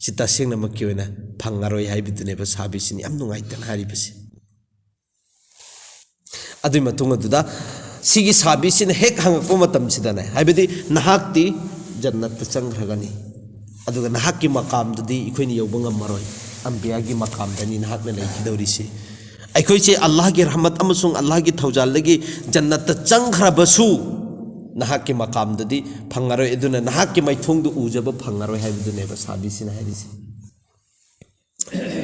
ꯁꯤ ꯇꯁꯦꯡꯅꯃꯛꯀꯤ ꯑꯣꯏꯅ ꯐꯪꯉꯔꯣꯏ ꯍꯥꯏꯕꯗꯨꯅꯦꯕ ꯁꯥꯕꯤꯁꯤꯅ ꯌꯥꯝ ꯅꯨꯡꯉꯥꯏꯇꯅ ꯍꯥꯏꯔꯤꯕꯁꯤ꯫ ꯑꯗꯨꯒꯤ ꯃꯇꯨꯡ ꯑꯗꯨꯗ ꯁꯤꯒꯤ ꯁꯥꯕꯤꯁꯤꯅ ꯍꯦꯛ ꯍꯪꯉꯛꯄ ꯃꯇꯝꯁꯤꯗꯅꯦ, ꯍꯥꯏꯕꯗꯤ ꯅꯍꯥꯛꯇꯤ ꯖꯟꯅꯠꯇ ꯆꯪꯈ꯭ꯔꯒꯅꯤ, ꯑꯗꯨꯒ ꯅꯍꯥꯛꯀꯤ ꯃꯀꯥꯝꯗꯨꯗꯤ ꯑꯩꯈꯣꯏꯅ ꯌꯧꯕ ꯉꯝꯃꯔꯣꯏ, ꯑꯝꯕꯤꯌꯥꯒꯤ ꯃꯀꯥꯝꯗꯅꯤ ꯅꯍꯥꯛꯅ ꯂꯩꯈꯤꯗꯧꯔꯤꯁꯤ꯫ ꯑꯩꯈꯣꯏꯁꯦ ꯑꯜꯂꯥꯍꯒꯤ ꯔꯍꯃꯠ ꯑꯃꯁꯨꯡ ꯑꯜꯂꯥꯍꯒꯤ ꯊꯧꯖꯥꯜꯗꯒꯤ ꯖꯟꯅꯠꯇ ꯆꯪꯈ꯭ꯔꯕꯁꯨ ꯅꯍꯥꯛꯀꯤ ꯃꯀꯥꯝꯗꯨꯗꯤ ꯐꯪꯉꯔꯣꯏ, ꯑꯗꯨꯅ ꯅꯍꯥꯛꯀꯤ ꯃꯥꯏꯊꯣꯡꯗꯨ ꯎꯖꯕ ꯐꯪꯉꯔꯣꯏ ꯍꯥꯏꯕꯗꯨꯅꯦꯕ ꯁꯥꯕꯤꯁꯤꯅ ꯍꯥꯏꯔꯤꯁꯦ꯫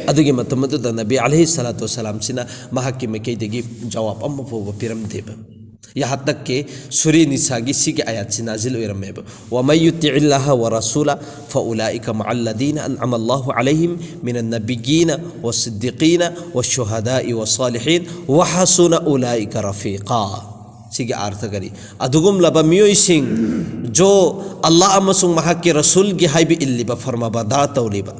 ꯑꯗꯨꯒꯤ ꯃꯇꯝ ꯑꯗꯨꯗ ꯅꯕꯤ ꯑꯂꯩꯍꯤ ꯁꯂꯥꯇꯨ ꯋꯁꯁꯂꯥꯝꯁꯤꯅ ꯃꯍꯥꯛꯀꯤ ꯃꯥꯏꯀꯩꯗꯒꯤ ꯖꯋꯥꯕ ꯑꯃ ꯐꯥꯎꯕ ꯄꯤꯔꯝꯗꯦꯕ꯫ ꯌꯥꯍꯥ ꯇꯛ ꯀꯦ ꯁꯨꯔꯦ ꯅꯤꯁꯥꯒꯤ ꯁꯤꯒꯤ ꯑꯥꯌꯥꯠꯁꯤ ꯅꯥꯖꯤꯜ ꯑꯣꯏꯔꯝꯃꯦꯕ, "ومن يطع الله ورسوله فأولئك مع الذين أنعم الله عليهم من النبيين والصديقين والشهداء والصالحين وحسن أولئك رفيقا"꯫ ꯁꯤꯒꯤ ꯑꯥꯔꯊ ꯀꯔꯤ? ꯑꯗꯨꯒꯨꯝꯂꯕ ꯃꯤꯑꯣꯏꯁꯤꯡ, ꯖꯣ ꯑꯜꯂꯥꯍ ꯑꯃꯁꯨꯡ ꯃꯍꯥꯛꯀꯤ ꯔꯁꯨꯜꯒꯤ ꯍꯥꯏꯕ ꯏꯜꯂꯤꯕ, ꯐꯔꯃꯥꯕꯔꯗꯥꯔ ꯇꯧꯔꯤꯕ,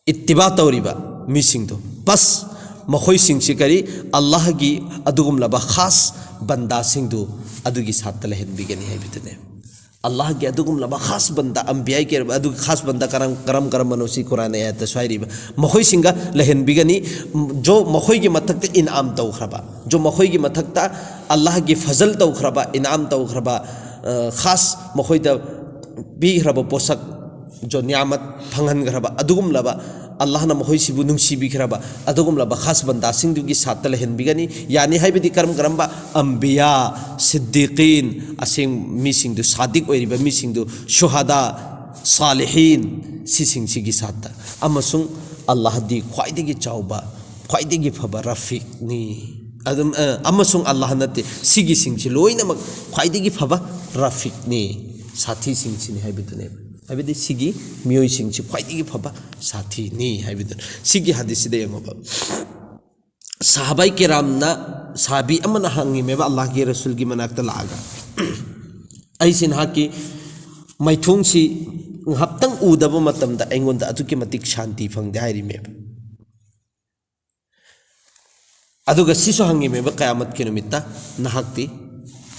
ꯏꯠꯇꯤꯕꯥ ꯇꯧꯔꯤꯕ ꯃꯤꯁꯤꯡꯗꯣ, ꯕꯁ, ꯃꯈꯣꯏꯁꯤꯡꯁꯤ ꯀꯔꯤ? ꯑꯜꯂꯥꯍꯒꯤ ꯑꯗꯨꯒꯨꯝꯂꯕ ꯈꯥꯁ ꯕꯟꯗꯥꯁꯤꯡꯗꯨ ꯑꯗꯨꯒꯤ ꯁꯥꯠꯇ ꯂꯩꯍꯟꯕꯤꯒꯅꯤ ꯍꯥꯏꯕꯗꯨꯅꯦ꯫ ꯑꯜꯂꯥꯍꯒꯤ ꯑꯗꯨꯒꯨꯝꯂꯕ ꯈꯥꯁ ꯕꯟꯗꯥ, ꯑꯝꯕꯤꯌꯥꯒꯤ ꯑꯗꯨꯒꯤ ꯈꯥꯁ ꯕꯟꯗꯥ ꯀꯔꯝ, ꯀꯔꯝ ꯀꯔꯝꯕꯅꯣ? ꯁꯤ ꯀꯨꯔꯥꯟ ꯑꯥꯌꯥꯠꯇꯁꯨ ꯍꯥꯏꯔꯤꯕ, ꯃꯈꯣꯏꯁꯤꯡꯒ ꯂꯩꯍꯟꯕꯤꯒꯅꯤ꯫ ꯖꯣ ꯃꯈꯣꯏꯒꯤ ꯃꯊꯛꯇ ꯏꯟꯑꯥꯝ ꯇꯧꯈ꯭ꯔꯕ, ꯖꯣ ꯃꯈꯣꯏꯒꯤ ꯃꯊꯛꯇ ꯑꯜꯂꯥꯍꯒꯤ ꯐꯖꯜ ꯇꯧꯈ꯭ꯔꯕ, ꯏꯟꯑꯥꯝ ꯇꯧꯈ꯭ꯔꯕ, ꯑ, ꯈꯥꯁ ꯃꯈꯣꯏꯗ ꯄꯤꯈ꯭ꯔꯕ ꯄꯣꯠꯁꯛ, ꯖꯣ ꯅꯤꯌꯥꯃꯠ ꯐꯪꯍꯟꯈ꯭ꯔꯕ, ꯑꯗꯨꯒꯨꯝꯂꯕ ꯑꯜꯂꯥꯍꯅ ꯃꯈꯣꯏꯁꯤꯕꯨ ꯅꯨꯡꯁꯤꯕꯤꯈ꯭ꯔꯕ ꯑꯗꯨꯒꯨꯝꯂꯕ ꯈꯥꯁ ꯕꯟꯗꯥꯁꯤꯡꯗꯨꯒꯤ ꯁꯥꯠꯇ ꯂꯩꯍꯟꯕꯤꯒꯅꯤ꯫ ꯌꯥꯅꯤ ꯍꯥꯏꯕꯗꯤ ꯀꯔꯝ ꯀꯔꯝꯕ? ꯑꯝꯕꯤꯌꯥ, ꯁꯤꯗꯤꯀꯤꯟ, ꯑꯁꯦꯡ ꯃꯤꯁꯤꯡꯗꯨ, ꯁꯥꯗꯤꯛ ꯑꯣꯏꯔꯤꯕ ꯃꯤꯁꯤꯡꯗꯨ, ꯁꯨꯍꯗꯥ, ꯁꯥꯂꯤꯍꯤꯟ, ꯁꯤꯁꯤꯡꯁꯤꯒꯤ ꯁꯥꯠꯇ, ꯑꯃꯁꯨꯡ ꯑꯜꯂꯥꯍꯗꯤ ꯈ꯭ꯋꯥꯏꯗꯒꯤ ꯆꯥꯎꯕ, ꯈ꯭ꯋꯥꯏꯗꯒꯤ ꯐꯕ ꯔꯐꯤꯛꯅꯤ꯫ ꯑꯗꯨꯝ, ꯑ, ꯑꯃꯁꯨꯡ ꯑꯜꯂꯥꯍ ꯅꯠꯇꯦ, ꯁꯤꯒꯤꯁꯤꯡꯁꯤ ꯂꯣꯏꯅꯃꯛ ꯈ꯭ꯋꯥꯏꯗꯒꯤ ꯐꯕ ꯔꯐꯤꯛꯅꯤ, ꯁꯥꯊꯤꯁꯤꯡꯁꯤꯅꯤ ꯍꯥꯏꯕꯗꯨꯅꯦꯕ꯫ ꯍꯥꯏꯕꯗꯤ ꯁꯤꯒꯤ ꯃꯤꯑꯣꯏꯁꯤꯡꯁꯤ ꯈ꯭ꯋꯥꯏꯗꯒꯤ ꯐꯕ ꯁꯥꯊꯤꯅꯤ ꯍꯥꯏꯕꯗꯨꯅꯤ꯫ ꯁꯤꯒꯤ ꯍꯗꯤꯁꯁꯤꯗ ꯌꯦꯡꯉꯣꯕ, ꯁꯍꯥꯕꯥꯏ ꯀꯤꯔꯥꯝꯅ, ꯁꯍꯥꯕꯤ ꯑꯃꯅ ꯍꯪꯉꯤꯃꯦꯕ ꯑꯜꯂꯥꯍꯒꯤ ꯔꯁꯨꯜꯒꯤ ꯃꯅꯥꯛꯇ ꯂꯥꯛꯑꯒ, "ꯑꯩꯁꯤ ꯅꯍꯥꯛꯀꯤ ꯃꯥꯏꯊꯣꯡꯁꯤ ꯉꯥꯏꯍꯥꯛꯇꯪ ꯎꯗꯕ ꯃꯇꯝꯗ ꯑꯩꯉꯣꯟꯗ ꯑꯗꯨꯛꯀꯤ ꯃꯇꯤꯛ ꯁꯥꯟꯇꯤ ꯐꯪꯗꯦ" ꯍꯥꯏꯔꯤꯃꯦꯕ꯫ ꯑꯗꯨꯒ ꯁꯤꯁꯨ ꯍꯪꯉꯤꯃꯦꯕ ꯀꯌꯥꯃꯠꯀꯤ ꯅꯨꯃꯤꯠꯇ, "ꯅꯍꯥꯛꯇꯤ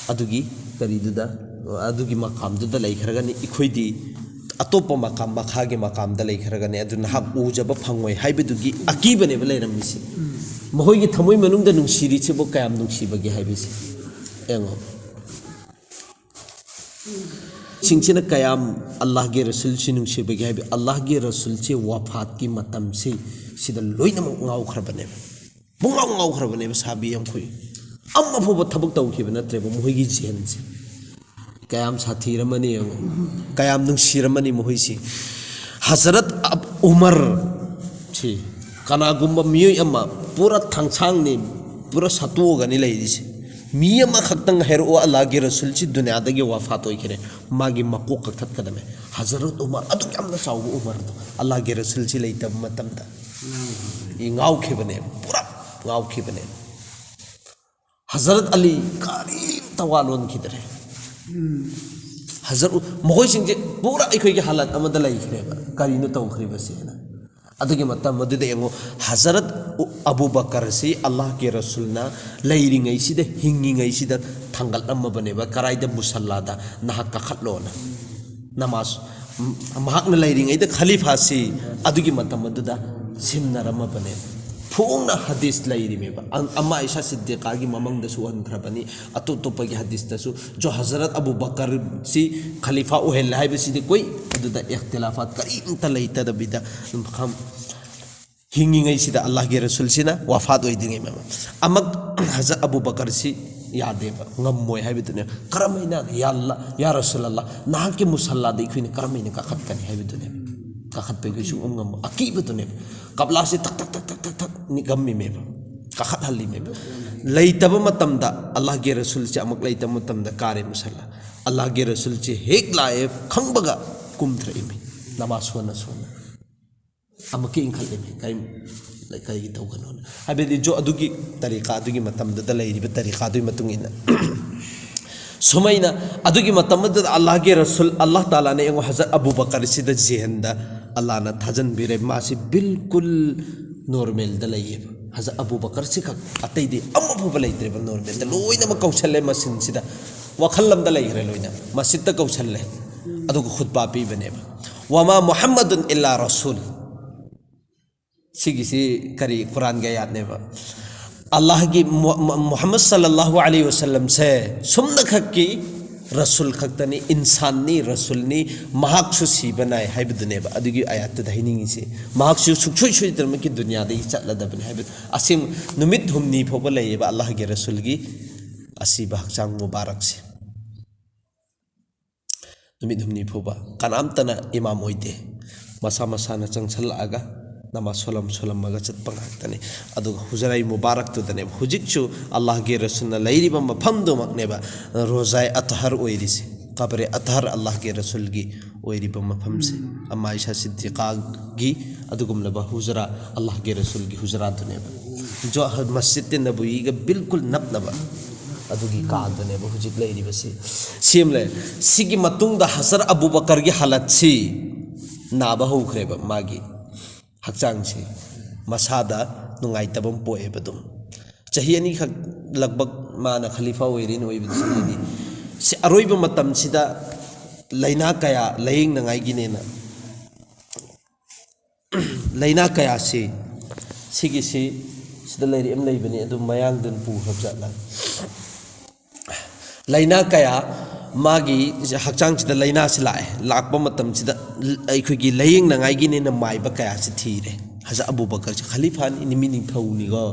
ꯑꯗꯨꯒꯤ ꯀꯔꯤꯗꯨꯗ, ꯑꯗꯨꯒꯤ ꯃꯀꯥꯝꯗꯨꯗ ꯂꯩꯈ꯭ꯔꯒꯅꯤ, ꯑꯩꯈꯣꯏꯗꯤ ꯑꯇꯣꯞꯄ ꯃꯀꯥꯝ, ꯃꯈꯥꯒꯤ ꯃꯀꯥꯝꯗ ꯂꯩꯈ꯭ꯔꯒꯅꯤ, ꯑꯗꯨ ꯅꯍꯥꯛ ꯎꯖꯕ ꯐꯪꯉꯣꯏ" ꯍꯥꯏꯕꯗꯨꯒꯤ ꯑꯀꯤꯕꯅꯦꯕ ꯂꯩꯔꯝꯃꯤꯁꯤ꯫ ꯃꯈꯣꯏꯒꯤ ꯊꯃꯣꯏ ꯃꯅꯨꯡꯗ ꯅꯨꯡꯁꯤꯔꯤꯁꯤꯕꯨ ꯀꯌꯥꯝ ꯅꯨꯡꯁꯤꯕꯒꯦ ꯍꯥꯏꯕꯁꯤ ꯌꯦꯡꯉꯣ꯫ ꯁꯤꯡꯁꯤꯅ ꯀꯌꯥꯝ ꯑꯜꯂꯥꯍꯒꯤ ꯔꯁꯨꯜꯁꯤ ꯅꯨꯡꯁꯤꯕꯒꯦ ꯍꯥꯏꯕ, ꯑꯜꯂꯥꯍꯒꯤ ꯔꯁꯨꯜꯁꯤ ꯋꯥꯐꯥꯠꯀꯤ ꯃꯇꯝꯁꯤ ꯁꯤꯗ ꯂꯣꯏꯅꯃꯛ ꯉꯥꯎꯈ꯭ꯔꯕꯅꯦꯕ꯫ ꯄꯨꯡꯉꯥꯎ ꯉꯥꯎꯈ꯭ꯔꯕꯅꯦꯕ ꯁꯥꯕꯤ ꯌꯥꯡꯈꯨꯏ꯫ ꯑꯃ ꯐꯥꯎꯕ ꯊꯕꯛ ꯇꯧꯈꯤꯕ ꯅꯠꯇ꯭ꯔꯦꯕ ꯃꯈꯣꯏꯒꯤ ꯖꯦꯟꯁꯦ꯫ ꯀꯌꯥꯝ ꯁꯥꯊꯤꯔꯝꯃꯅꯤ ꯌꯦꯡꯉꯣ꯫ ꯀꯌꯥꯝ ꯅꯨꯡꯁꯤꯔꯝꯃꯅꯤ ꯃꯈꯣꯏꯁꯤ꯫ ꯍꯖꯔꯠ ꯑꯕ-, ꯎꯃꯔ ꯁꯤ ꯀꯅꯥꯒꯨꯝꯕ ꯃꯤꯑꯣꯏ ꯑꯃ ꯄꯨꯔꯥ ꯊꯥꯡꯁꯥꯡꯅꯤ, ꯄꯨꯔꯥ ꯁꯠꯇꯣꯛꯑꯒꯅꯤ ꯂꯩꯔꯤꯁꯦ꯫ ꯃꯤ ꯑꯃꯈꯛꯇꯪ ꯍꯥꯏꯔꯛꯑꯣ, ꯑꯜꯂꯥꯍꯒꯤ ꯔꯁꯨꯜꯁꯤ ꯗꯨꯅꯤꯌꯥꯗꯒꯤ ꯋꯥꯐꯥꯠ ꯑꯣꯏꯈ꯭ꯔꯦ, ꯃꯥꯒꯤ ꯃꯀꯣꯛ ꯀꯛꯊꯠꯀꯗꯕꯅꯦ꯫ ꯍꯖꯔꯠ ꯎꯃꯔ, ꯑꯗꯨꯛ ꯌꯥꯝꯅ ꯆꯥꯎꯕ ꯎꯃꯔꯗꯣ, ꯑꯜꯂꯥꯍꯒꯤ ꯔꯁꯨꯜꯁꯤ ꯂꯩꯇꯕ ꯃꯇꯝꯗ ꯉꯥꯎꯈꯤꯕꯅꯦ, ꯄꯨꯔꯥ ꯉꯥꯎꯈꯤꯕꯅꯦ꯫ ꯍꯖꯔꯠ ꯑꯂꯤ ꯀꯔꯤꯝꯇ ꯋꯥ ꯂꯣꯟꯈꯤꯗ꯭ꯔꯦ꯫ ꯍꯖꯔꯠ ꯎ-, ꯃꯈꯣꯏꯁꯤꯡꯁꯦ ꯄꯨꯔꯥ ꯑꯩꯈꯣꯏꯒꯤ ꯍꯥꯂꯠ ꯑꯃꯗ ꯂꯩꯈ꯭ꯔꯦꯕ, ꯀꯔꯤꯅꯣ ꯇꯧꯈ꯭ꯔꯤꯕꯁꯦꯅ꯫ ꯑꯗꯨꯒꯤ ꯃꯇꯝ ꯑꯗꯨꯗ ꯌꯦꯡꯉꯨ, ꯍꯖꯔꯠ ꯎ-, ꯑꯕꯨ ꯕꯀꯔꯁꯤ ꯑꯜꯂꯥꯍꯒꯤ ꯔꯁꯨꯜꯅ ꯂꯩꯔꯤꯉꯩꯁꯤꯗ, ꯍꯤꯡꯉꯤꯉꯩꯁꯤꯗ ꯊꯥꯡꯒꯠꯂꯝꯃꯕꯅꯦꯕ꯫ ꯀꯔꯥꯏꯗ? ꯃꯨꯁꯜꯂꯥꯗ, "ꯅꯍꯥꯛ ꯀꯥꯈꯠꯂꯣꯅ"꯫ ꯅꯃꯥꯖ, ꯃ-, ꯃꯍꯥꯛꯅ ꯂꯩꯔꯤꯉꯩꯗ ꯈꯂꯤꯐꯥꯁꯤ ꯑꯗꯨꯒꯤ ꯃꯇꯝ ꯑꯗꯨꯗ ꯁꯤꯟꯅꯔꯝꯃꯕꯅꯦ꯫ ꯐꯣꯡꯅ ꯍꯗꯤꯁ ꯂꯩꯔꯤꯃꯦꯕ꯫ ꯑ-, ꯑꯃ ꯑꯥꯏꯁꯥ ꯁꯤꯗꯤꯀꯥꯒꯤ ꯃꯃꯥꯡꯗꯁꯨ ꯎꯍꯟꯈ꯭ꯔꯕꯅꯤ, ꯑꯇꯣꯞ ꯑꯇꯣꯞꯄꯒꯤ ꯍꯗꯤꯁꯇꯁꯨ꯫ ꯖꯣ ꯍꯖꯔꯠ ꯑꯕꯨ ꯕꯀꯔꯁꯤ ꯈꯂꯤꯐꯥ ꯑꯣꯏꯍꯜꯂꯦ ꯍꯥꯏꯕꯁꯤꯗꯤ ꯀꯣꯏ ꯑꯗꯨꯗ ꯏꯈꯇꯤꯂꯥꯐꯥꯠ ꯀꯔꯤꯝꯇ ꯂꯩꯇꯗꯕꯤꯗ ꯑꯗꯨꯝ ꯈꯝ-, ꯍꯤꯡꯉꯤꯉꯩꯁꯤꯗ ꯑꯜꯂꯥꯍꯒꯤ ꯔꯁꯨꯜꯁꯤꯅ ꯋꯥꯐꯥꯠ ꯑꯣꯏꯗ꯭ꯔꯤꯉꯩ ꯃꯃꯥꯡ ꯑꯃꯛ ꯍꯖꯔꯠ ꯑꯕꯨ ꯕꯀꯔꯁꯤ ꯌꯥꯗꯦꯕ, ꯉꯝꯃꯣꯏ ꯍꯥꯏꯕꯗꯨꯅꯦ꯫ ꯀꯔꯝꯍꯥꯏꯅ, "ꯌꯥ ꯑꯜꯂꯥ, ꯌꯥ ꯔꯁꯨꯜ ꯑꯜꯂꯥ, ꯅꯍꯥꯛꯀꯤ ꯃꯨꯁꯜꯂꯥꯗ ꯑꯩꯈꯣꯏꯅ ꯀꯔꯝꯍꯥꯏꯅ ꯀꯥꯈꯠꯀꯅꯤ?" ꯍꯥꯏꯕꯗꯨꯅꯦ꯫ ꯀꯥꯈꯠꯄꯒꯤ ꯁꯨꯡꯉꯝ ꯉꯝꯃꯣꯏ, ꯑꯀꯤꯕꯗꯨꯅꯦꯕ꯫ ꯀꯞꯂꯥꯁꯤ ꯊꯛ ꯊꯛ ꯊꯛ ꯊꯛ ꯊꯛ ꯊꯛ ꯅꯤꯛꯑꯝꯃꯤꯃꯦꯕ, ꯀꯥꯈꯠꯍꯜꯂꯤꯃꯦꯕ꯫ ꯂꯩꯇꯕ ꯃꯇꯝꯗ, ꯑꯜꯂꯥꯍꯒꯤ ꯔꯁꯨꯜꯁꯦ ꯑꯃꯨꯛ ꯂꯩꯇꯕ ꯃꯇꯝꯗ ꯀꯥꯔꯦ ꯃꯨꯁꯜꯂꯥ꯫ ꯑꯜꯂꯥꯍꯒꯤ ꯔꯁꯨꯜꯁꯦ ꯍꯦꯛ ꯂꯥꯛꯑꯦ ꯈꯪꯕꯒ ꯀꯨꯝꯊꯔꯛꯏꯃꯤ, ꯅꯃꯥꯖ ꯁꯣꯟꯅ ꯁꯣꯟꯅ꯫ ꯑꯃꯨꯛꯀ ꯏꯟꯈꯠꯂꯤꯃꯤ꯫ ꯀꯔꯤ, ꯀꯔꯤꯒꯤ ꯇꯧꯒꯅꯣꯅ? ꯍꯥꯏꯕꯗꯤ ꯖꯣ ꯑꯗꯨꯒꯤ ꯇꯔꯤꯀꯥ, ꯑꯗꯨꯒꯤ ꯃꯇꯝꯗꯨꯗ ꯂꯩꯔꯤꯕ ꯇꯔꯤꯀꯥꯗꯨꯒꯤ ꯃꯇꯨꯡ ꯏꯟꯅ꯫ ꯁꯨꯃꯥꯏꯅ ꯑꯗꯨꯒꯤ ꯃꯇꯝ ꯑꯗꯨꯗ ꯑꯜꯂꯥꯍꯒꯤ ꯔꯁꯨꯜ, ꯑꯜꯂꯥꯍ ꯇꯥꯂꯥꯅ ꯌꯦꯡꯉꯣ, ꯍꯖꯔꯠ ꯑꯕꯨ ꯕꯀꯔꯁꯤꯗ ꯖꯦꯍꯟꯗ ꯑꯜꯂꯥꯍꯅ ꯊꯥꯖꯟꯕꯤꯔꯦ꯫ ꯃꯥꯁꯤ ꯕꯤꯜꯀꯨꯜ ꯅꯣꯔꯃꯦꯜꯗ ꯂꯩꯌꯦꯕ꯫ ꯍꯖꯔꯠ ꯑꯕꯨ ꯕꯀꯔꯁꯤ ꯈꯛ, ꯑꯇꯩꯗꯤ ꯑꯃ ꯐꯥꯎꯕ ꯂꯩꯇ꯭ꯔꯦꯕ ꯅꯣꯔꯃꯦꯜꯗ꯫ ꯂꯣꯏꯅꯃꯛ ꯀꯧꯁꯜꯂꯦ ꯃꯁꯤꯟꯁꯤꯗ꯫ ꯋꯥꯈꯜ ꯑꯃꯗ ꯂꯩꯈ꯭ꯔꯦ ꯂꯣꯏꯅ꯫ ꯃꯁꯖꯤꯠꯇ ꯀꯧꯁꯜꯂꯦ꯫ ꯑꯗꯨꯒ ꯈꯨꯠꯕꯥ ꯄꯤꯕꯅꯦꯕ꯫ "ꯋꯃꯥ ꯃꯨꯍꯝꯃꯗꯨꯟ ꯏꯜꯂꯥ ꯔꯁꯨꯜ"꯫ ꯁꯤꯒꯤꯁꯤ ꯀꯔꯤ, ꯀꯨꯔꯥꯟꯒꯤ ꯑꯌꯥꯠꯅꯦꯕ꯫ ꯑꯜꯂꯥꯍꯒꯤ ꯃꯨ-, ꯃꯨ-, ꯃꯨꯍꯝꯃꯗ ꯁꯜꯂꯜꯂꯥꯍꯨ ꯑꯂꯩꯍꯤ ꯋꯁꯜꯂꯝꯁꯦ ꯁꯨꯝꯅ ꯈꯛꯀꯤ ꯔꯁꯨꯜ ꯈꯛꯇꯅꯤ, ꯏꯟꯁꯥꯟꯅꯤ, ꯔꯁꯨꯜꯅꯤ꯫ ꯃꯍꯥꯛꯁꯨ ꯁꯤꯕ ꯅꯥꯏ ꯍꯥꯏꯕꯗꯨꯅꯦꯕ ꯑꯗꯨꯒꯤ ꯑꯌꯥꯠꯇꯨꯗ ꯍꯥꯏꯅꯤꯡꯉꯤꯁꯤ꯫ ꯃꯍꯥꯛꯁꯨ ꯁꯨꯡꯁꯣꯏ ꯁꯣꯏꯗꯅꯃꯛꯀꯤ ꯗꯨꯅꯤꯌꯥꯗꯒꯤ ꯆꯠꯂꯗꯕꯅꯤ ꯍꯥꯏꯕ꯫ ꯑꯁꯦꯡ ꯅꯨꯃꯤꯠ ꯍꯨꯝꯅꯤ ꯐꯥꯎꯕ ꯂꯩꯌꯦꯕ ꯑꯜꯂꯥꯍꯒꯤ ꯔꯁꯨꯜꯒꯤ ꯑꯁꯤꯕ ꯍꯛꯆꯥꯡ ꯃꯨꯕꯥꯔꯛꯁꯦ꯫ ꯅꯨꯃꯤꯠ ꯍꯨꯝꯅꯤ ꯐꯥꯎꯕ ꯀꯅꯥꯝꯇꯅ ꯏꯃꯥꯝ ꯑꯣꯏꯗꯦ꯫ ꯃꯁꯥ ꯃꯁꯥꯅ ꯆꯪꯁꯜꯂꯛꯑꯒ ꯅꯃꯥꯖ ꯁꯣꯂꯝ ꯁꯣꯂꯝꯃꯒ ꯆꯠꯄ ꯉꯥꯛꯇꯅꯤ꯫ ꯑꯗꯨꯒ ꯍꯨꯖꯔꯥꯏ ꯃꯨꯕꯥꯔꯛꯇꯨꯗꯅꯦꯕ ꯍꯧꯖꯤꯛꯁꯨ ꯑꯜꯂꯥꯍꯒꯤ ꯔꯁꯨꯜꯅ ꯂꯩꯔꯤꯕ ꯃꯐꯝꯗꯨꯃꯛꯅꯦꯕ ꯔꯣꯖꯥꯏ ꯑꯠꯍꯔ ꯑꯣꯏꯔꯤꯁꯦ꯫ ꯀꯕꯔꯦ ꯑꯠꯍꯔ ꯑꯜꯂꯥꯍꯒꯤ ꯔꯁꯨꯜꯒꯤ ꯑꯣꯏꯔꯤꯕ ꯃꯐꯝꯁꯦ꯫ ꯑꯃ ꯑꯥꯏꯁꯥ ꯁꯤꯗꯤꯀꯥꯒꯤ ꯑꯗꯨꯒꯨꯝꯂꯕ ꯍꯨꯖꯔꯥ, ꯑꯜꯂꯥꯍꯒꯤ ꯔꯁꯨꯜꯒꯤ ꯍꯨꯖꯔꯥꯗꯨꯅꯦꯕ꯫ ꯖꯣ-, ꯃꯁꯖꯤꯗ ꯅꯕꯋꯤꯒ ꯕꯤꯜꯀꯨꯜ ꯅꯞꯅꯕ ꯑꯗꯨꯒꯤ ꯀꯥꯗꯨꯅꯦꯕ ꯍꯧꯖꯤꯛ ꯂꯩꯔꯤꯕꯁꯤ꯫ ꯁꯦꯝꯂꯦ꯫ ꯁꯤꯒꯤ ꯃꯇꯨꯡꯗ ꯍꯖꯔ ꯑꯕꯨ ꯕꯀꯔꯒꯤ ꯍꯥꯂꯠꯁꯤ ꯅꯥꯕ ꯍꯧꯈ꯭ꯔꯦꯕ꯫ ꯃꯥꯒꯤ ꯍꯛꯆꯥꯡꯁꯤ ꯃꯁꯥꯗ ꯅꯨꯡꯉꯥꯏꯇꯕ ꯑꯃ ꯄꯣꯛꯑꯦꯕ꯫ ꯑꯗꯨꯝ ꯆꯍꯤ ꯑꯅꯤꯈꯛ ꯂꯛꯕꯛ ꯃꯥꯅ ꯈꯂꯤꯐꯥ ꯑꯣꯏꯔꯦꯅ ꯑꯣꯏꯕꯗꯨ ꯆꯍꯤ ꯑꯅꯤ꯫ ꯁꯤ ꯑꯔꯣꯏꯕ ꯃꯇꯝꯁꯤꯗ ꯂꯥꯏꯅꯥ ꯀꯌꯥ ꯂꯥꯏꯌꯦꯡꯅꯉꯥꯏꯒꯤꯅꯦꯅ ꯂꯥꯏꯅꯥ ꯀꯌꯥꯁꯤ, ꯁꯤꯒꯤꯁꯤ ꯁꯤꯗ ꯂꯥꯏꯔꯤꯛ ꯑꯃ ꯂꯩꯕꯅꯤ, ꯑꯗꯨ ꯃꯌꯥꯡꯗꯨꯅ ꯄꯨꯈ꯭ꯔꯕ ꯖꯥꯠꯂ꯫ ꯂꯥꯏꯅꯥ ꯀꯌꯥ ꯃꯥꯒꯤ ꯍꯛꯆꯥꯡꯁꯤꯗ ꯂꯥꯏꯅꯥꯁꯤ ꯂꯥꯛꯑꯦ꯫ ꯂꯥꯛꯄ ꯃꯇꯝꯁꯤꯗ ꯑꯩꯈꯣꯏꯒꯤ ꯂꯥꯏꯌꯦꯡꯅꯉꯥꯏꯒꯤꯅꯦꯅ ꯃꯥꯏꯕ ꯀꯌꯥꯁꯤ ꯊꯤꯔꯦ꯫ ꯍꯖꯔꯠ ꯑꯕꯨ ꯕꯀꯔꯁꯦ ꯈꯂꯤꯐꯥꯅꯤ, ꯃꯤ ꯅꯤꯡꯊꯧꯅꯤꯀꯣ꯫